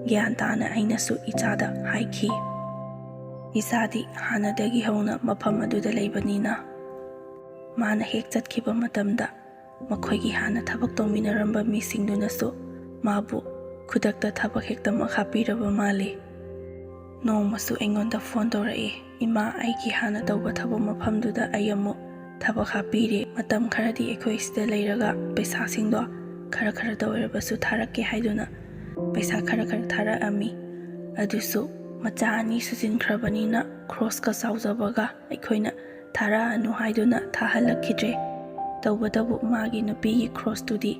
ꯒ꯭ꯌꯥꯟ ꯇꯥꯅ ꯑꯩꯅꯁꯨ ꯏꯆꯥꯗ ꯍꯥꯏꯈꯤ꯫ ꯏꯆꯥꯗꯤ ꯍꯥꯟꯅꯗꯒꯤ ꯍꯧꯅ ꯃꯐꯝ ꯑꯗꯨꯗ ꯂꯩꯕꯅꯤꯅ, ꯃꯥꯅ ꯍꯦꯛ ꯆꯠꯈꯤꯕ ꯃꯇꯝꯗ ꯃꯈꯣꯏꯒꯤ ꯍꯥꯟꯅ ꯊꯕꯛ ꯇꯧꯃꯤꯟꯅꯔꯝꯕ ꯃꯤꯁꯤꯡꯗꯨꯅꯁꯨ ꯃꯥꯕꯨ ꯈꯨꯗꯛꯇ ꯊꯕꯛ ꯍꯦꯛꯇꯃꯛ ꯍꯥꯞꯄꯤꯔꯕ ꯃꯥꯜꯂꯤ꯫ ꯅꯣꯡꯃꯁꯨ ꯑꯩꯉꯣꯟꯗ ꯐꯣꯟ ꯇꯧꯔꯛꯏ, "ꯏꯃꯥ, ꯑꯩꯒꯤ ꯍꯥꯟꯅ ꯇꯧꯕ ꯊꯕꯛ ꯃꯐꯝꯗꯨꯗ ꯑꯩ ꯑꯃꯨꯛ ꯊꯕꯛ ꯍꯥꯞꯄꯤꯔꯦ꯫ ꯃꯇꯝ ꯈꯔꯗꯤ ꯑꯩꯈꯣꯏ ꯁꯤꯗ ꯂꯩꯔꯒ ꯄꯩꯁꯥꯁꯤꯡꯗꯣ ꯈꯔ ꯈꯔꯇ ꯑꯣꯏꯔꯕꯁꯨ ꯊꯥꯔꯛꯀꯦ" ꯍꯥꯏꯗꯨꯅ ꯄꯩꯁꯥ ꯈꯔ ꯈꯔ ꯊꯥꯔꯛꯑꯝꯃꯤ꯫ ꯑꯗꯨꯁꯨ ꯃꯆꯥ ꯑꯅꯤ ꯁꯨꯖꯤꯟꯈ꯭ꯔꯕꯅꯤꯅ ꯈ꯭ꯔꯣꯁꯀ ꯆꯥꯎꯖꯕꯒ ꯑꯩꯈꯣꯏꯅ ꯊꯥꯔꯛꯑꯅꯨ ꯍꯥꯏꯗꯨꯅ ꯊꯥꯍꯜꯂꯛꯈꯤꯗ꯭ꯔꯦ꯫ ꯇꯧꯕꯇꯕꯨ ꯃꯥꯒꯤ ꯅꯨꯄꯤꯒꯤ ꯈ꯭ꯔꯣꯁꯇꯨꯗꯤ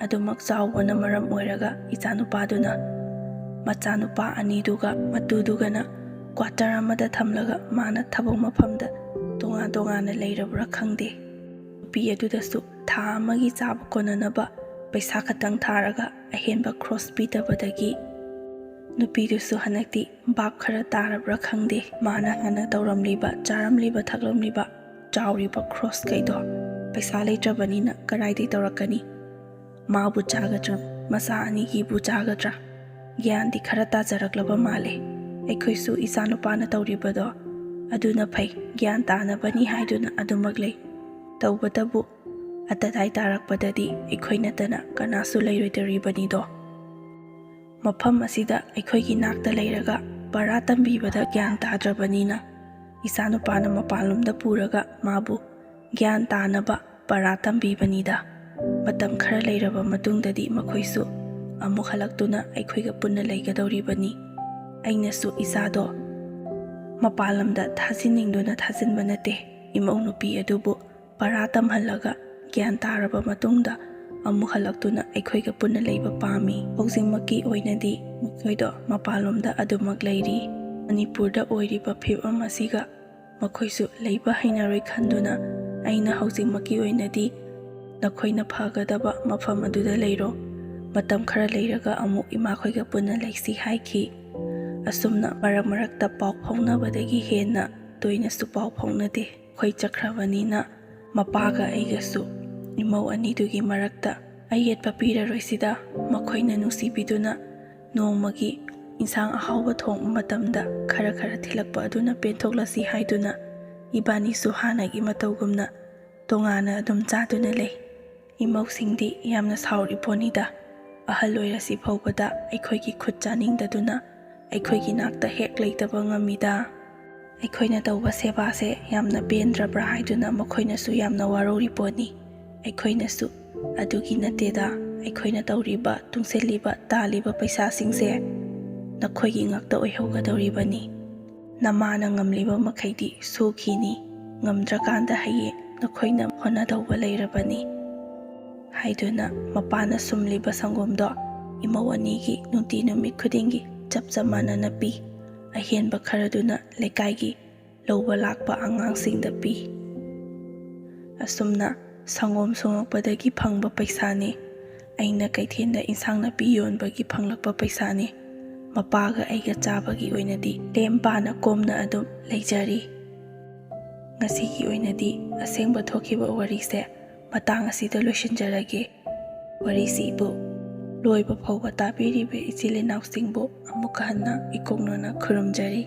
ꯑꯗꯨꯃꯛ ꯆꯥꯎꯕꯅ ꯃꯔꯝ ꯑꯣꯏꯔꯒ ꯏꯆꯥꯅꯨꯄꯥꯗꯨꯅ ꯃꯆꯥꯅꯨꯄꯥ ꯑꯅꯤꯗꯨꯒ ꯃꯇꯨꯗꯨꯒꯅ ꯀ꯭ꯋꯥꯇꯔ ꯑꯃꯗ ꯊꯝꯂꯒ ꯃꯥꯅ ꯊꯕꯛ ꯃꯐꯝꯗ ꯇꯣꯉꯥꯟ ꯇꯣꯉꯥꯟꯅ ꯂꯩꯔꯕ꯭ꯔꯥ ꯈꯪꯗꯦ꯫ ꯅꯨꯄꯤ ꯑꯗꯨꯗꯁꯨ ꯊꯥ ꯑꯃꯒꯤ ꯆꯥꯕ ꯀꯣꯟꯅꯅꯕ ꯄꯩꯁꯥ ꯈꯛꯇꯪ ꯊꯥꯔꯒ ꯑꯍꯦꯟꯕ ꯈ꯭ꯔꯣꯁ ꯄꯤꯗꯕꯗꯒꯤ ꯅꯨꯄꯤꯗꯨꯁꯨ ꯍꯟꯗꯛꯇꯤ ꯚꯥꯞ ꯈꯔ ꯇꯥꯔꯕ꯭ꯔꯥ ꯈꯪꯗꯦ, ꯃꯥꯅ ꯍꯥꯟꯅ ꯇꯧꯔꯝꯂꯤꯕ, ꯆꯥꯔꯝꯂꯤꯕ, ꯊꯛꯂꯝꯂꯤꯕ, ꯆꯥꯎꯔꯤꯕ ꯈ꯭ꯔꯣꯁꯈꯩꯗꯣ ꯄꯩꯁꯥ ꯂꯩꯇ꯭ꯔꯕꯅꯤꯅ ꯀꯗꯥꯏꯗꯩ ꯇꯧꯔꯛꯀꯅꯤ? ꯃꯥꯕꯨ ꯆꯥꯒꯗ꯭ꯔꯥ, ꯃꯆꯥ ꯑꯅꯤꯒꯤꯕꯨ ꯆꯥꯒꯗ꯭ꯔꯥ? ꯒ꯭ꯌꯥꯟꯗꯤ ꯈꯔ ꯇꯥꯖꯔꯛꯂꯕ ꯃꯥꯜꯂꯦ꯫ ꯑꯩꯈꯣꯏꯁꯨ ꯏꯆꯥꯅꯨꯄꯥꯅ ꯇꯧꯔꯤꯕꯗꯣ ꯑꯗꯨꯅ ꯐꯩ, ꯒ꯭ꯌꯥꯟ ꯇꯥꯅꯕꯅꯤ ꯍꯥꯏꯗꯨꯅ ꯑꯗꯨꯃꯛ ꯂꯩ꯫ ꯇꯧꯕꯇꯕꯨ ꯑꯇꯗꯥꯏ ꯇꯥꯔꯛꯄꯗꯗꯤ ꯑꯩꯈꯣꯏ ꯅꯠꯇꯅ ꯀꯅꯥꯁꯨ ꯂꯩꯔꯣꯏꯗꯧꯔꯤꯕꯅꯤꯗꯣ꯫ ꯃꯐꯝ ꯑꯁꯤꯗ ꯑꯩꯈꯣꯏꯒꯤ ꯅꯥꯛꯇ ꯂꯩꯔꯒ ꯄꯔꯥ ꯇꯝꯕꯤꯕꯗ ꯒ꯭ꯌꯥꯟ ꯇꯥꯗ꯭ꯔꯕꯅꯤꯅ, ꯏꯆꯥꯅꯨꯄꯥꯅ ꯃꯄꯥꯟꯂꯣꯝꯗ ꯄꯨꯔꯒ ꯃꯥꯕꯨ ꯒ꯭ꯌꯥꯟ ꯇꯥꯅꯕ ꯄꯔꯥ ꯇꯝꯕꯤꯕꯅꯤꯗ꯫ ꯃꯇꯝ ꯈꯔ ꯂꯩꯔꯕ ꯃꯇꯨꯡꯗꯗꯤ ꯃꯈꯣꯏꯁꯨ ꯑꯃꯨꯛ ꯍꯜꯂꯛꯇꯨꯅ ꯑꯩꯈꯣꯏꯒ ꯄꯨꯟꯅ ꯂꯩꯒꯗꯧꯔꯤꯕꯅꯤ꯫ ꯑꯩꯅꯁꯨ ꯏꯆꯥꯗꯣ ꯃꯄꯥꯟ ꯂꯝꯗ ꯊꯥꯖꯤꯟꯅꯤꯡꯗꯨꯅ ꯊꯥꯖꯤꯟꯕ ꯅꯠꯇꯦ꯫ ꯏꯃꯧ ꯅꯨꯄꯤ ꯑꯗꯨꯕꯨ ꯄꯔꯥ ꯇꯝꯍꯜꯂꯒ ꯒ꯭ꯌꯥꯟ ꯇꯥꯔꯕ ꯃꯇꯨꯡꯗ ꯑꯃꯨꯛ ꯍꯜꯂꯛꯇꯨꯅ ꯑꯩꯈꯣꯏꯒ ꯄꯨꯟꯅ ꯂꯩꯕ ꯄꯥꯝꯃꯤ꯫ ꯍꯧꯖꯤꯛꯃꯛꯀꯤ ꯑꯣꯏꯅꯗꯤ ꯃꯈꯣꯏꯗꯣ ꯃꯄꯥꯟꯂꯣꯝꯗ ꯑꯗꯨꯃꯛ ꯂꯩꯔꯤ꯫ ꯃꯅꯤꯄꯨꯔꯗ ꯑꯣꯏꯔꯤꯕ ꯐꯤꯕꯝ ꯑꯁꯤꯒ ꯃꯈꯣꯏꯁꯨ ꯂꯩꯕ ꯍꯩꯅꯔꯣꯏ ꯈꯟꯗꯨꯅ, ꯑꯩꯅ ꯍꯧꯖꯤꯛꯃꯛꯀꯤ ꯑꯣꯏꯅꯗꯤ ꯅꯈꯣꯏꯅ ꯐꯒꯗꯕ ꯃꯐꯝ ꯑꯗꯨꯗ ꯂꯩꯔꯣ, ꯃꯇꯝ ꯈꯔ ꯂꯩꯔꯒ ꯑꯃꯨꯛ ꯏꯃꯥꯈꯣꯏꯒ ꯄꯨꯟꯅ ꯂꯩꯁꯤ ꯍꯥꯏꯈꯤ꯫ ꯑꯁꯨꯝꯅ ꯃꯔꯛ ꯃꯔꯛꯇ ꯄꯥꯎ ꯐꯥꯎꯅꯕꯗꯒꯤ ꯍꯦꯟꯅ ꯇꯣꯏꯅꯁꯨ ꯄꯥꯎ ꯐꯥꯎꯅꯗꯦ꯫ ꯑꯩꯈꯣꯏ ꯆꯠꯈ꯭ꯔꯕꯅꯤꯅ ꯃꯄꯥꯒ ꯑꯩꯒꯁꯨ ꯏꯃꯧ ꯑꯅꯤꯗꯨꯒꯤ ꯃꯔꯛꯇ ꯑꯌꯦꯠꯄ ꯄꯤꯔꯔꯣꯏꯁꯤꯗ, ꯃꯈꯣꯏꯅ ꯅꯨꯡꯁꯤꯕꯤꯗꯨꯅ ꯅꯣꯡꯃꯒꯤ ꯏꯟꯁꯥꯡ ꯑꯍꯥꯎꯕ ꯊꯣꯡꯕ ꯃꯇꯝꯗ ꯈꯔ ꯈꯔ ꯊꯤꯜꯂꯛꯄ ꯑꯗꯨꯅ ꯄꯦꯟꯊꯣꯛꯂꯁꯤ ꯍꯥꯏꯗꯨꯅ ꯏꯕꯥꯅꯤꯁꯨ ꯍꯥꯟꯅꯒꯤ ꯃꯇꯧꯒꯨꯝꯅ ꯇꯣꯉꯥꯟꯅ ꯑꯗꯨꯝ ꯆꯥꯗꯨꯅ ꯂꯩ꯫ ꯏꯃꯧꯁꯤꯡꯗꯤ ꯌꯥꯝꯅ ꯁꯥꯎꯔꯤ ꯄꯣꯠꯅꯤꯗ꯫ ꯑꯍꯜ ꯑꯣꯏꯔꯁꯤ ꯐꯥꯎꯕꯗ ꯑꯩꯈꯣꯏꯒꯤ ꯈꯨꯠ ꯆꯥꯅꯤꯡꯗꯗꯨꯅ ꯑꯩꯈꯣꯏꯒꯤ ꯅꯥꯛꯇ ꯍꯦꯛ ꯂꯩꯇꯕ ꯉꯝꯃꯤꯗ꯫ ꯑꯩꯈꯣꯏꯅ ꯇꯧꯕ ꯁꯦꯕꯥꯁꯦ ꯌꯥꯝꯅ ꯄꯦꯟꯗ꯭ꯔꯕ꯭ꯔꯥ ꯍꯥꯏꯗꯨꯅ ꯃꯈꯣꯏꯅꯁꯨ ꯌꯥꯝꯅ ꯋꯥꯔꯧꯔꯤ ꯄꯣꯠꯅꯤ꯫ ꯑꯩꯈꯣꯏꯅꯁꯨ ꯑꯗꯨꯒꯤ ꯅꯠꯇꯦꯗ, ꯑꯩꯈꯣꯏꯅ ꯇꯧꯔꯤꯕ, ꯇꯨꯡꯁꯤꯜꯂꯤꯕ, ꯇꯥꯜꯂꯤꯕ ꯄꯩꯁꯥꯁꯤꯡꯁꯦ ꯅꯈꯣꯏꯒꯤ ꯉꯥꯛꯇ ꯑꯣꯏꯍꯧꯒꯗꯧꯔꯤꯕꯅꯤ꯫ ꯅꯃꯥꯅ ꯉꯝꯂꯤꯕ ꯃꯈꯩꯗꯤ ꯁꯨꯈꯤꯅꯤ, ꯉꯝꯗ꯭ꯔꯀꯥꯟꯗ ꯍꯌꯦꯡ ꯅꯈꯣꯏꯅ ꯍꯣꯠꯅꯗꯧꯕ ꯂꯩꯔꯕꯅꯤ ꯍꯥꯏꯗꯨꯅ ꯃꯄꯥꯅ ꯁꯨꯝꯂꯤꯕ ꯁꯪꯒꯣꯝꯗꯣ ꯏꯃꯧ ꯑꯅꯤꯒꯤ ꯅꯨꯡꯇꯤ ꯅꯨꯃꯤꯠ ꯈꯨꯗꯤꯡꯒꯤ ꯆꯞ ꯆꯞ ꯃꯥꯟꯅꯅ ꯄꯤ꯫ ꯑꯍꯦꯟꯕ ꯈꯔꯗꯨꯅ ꯂꯩꯀꯥꯏꯒꯤ ꯂꯧꯕ ꯂꯥꯛꯄ ꯑꯉꯥꯡꯁꯤꯡꯗ ꯄꯤ꯫ ꯑꯁꯨꯝꯅ ꯁꯪꯒꯣꯝ ꯁꯨꯡꯉꯛꯄꯗꯒꯤ ꯐꯪꯕ ꯄꯩꯁꯥꯅꯤ꯫ ꯑꯩꯅ ꯀꯩꯊꯦꯜꯗ ꯏꯟꯁꯥꯡ ꯅꯥꯄꯤ ꯌꯣꯟꯕꯒꯤ ꯐꯪꯂꯛꯄ ꯄꯩꯁꯥꯅꯤ꯫ ꯃꯄꯥꯒ ꯑꯩꯒ ꯆꯥꯕꯒꯤ ꯑꯣꯏꯅꯗꯤ ꯂꯦꯝ ꯄꯥꯅ ꯀꯣꯝꯅ ꯑꯗꯨꯝ ꯂꯩꯖꯔꯤ꯫ ꯉꯁꯤꯒꯤ ꯑꯣꯏꯅꯗꯤ ꯑꯁꯦꯡꯕ ꯊꯣꯛꯈꯤꯕ ꯋꯥꯔꯤꯁꯦ ꯃꯇꯥꯡ ꯑꯁꯤꯗ ꯂꯣꯏꯁꯤꯟꯖꯔꯒꯦ꯫ ꯋꯥꯔꯤꯁꯤꯕꯨ ꯂꯣꯏꯕ ꯐꯥꯎꯕ ꯇꯥꯕꯤꯔꯤꯕ ꯏꯆꯤꯜ ꯏꯅꯥꯎꯁꯤꯡꯕꯨ ꯑꯃꯨꯛꯀ ꯍꯟꯅ ꯏꯀꯣꯛꯅꯅ ꯈꯨꯔꯨꯝꯖꯔꯤ꯫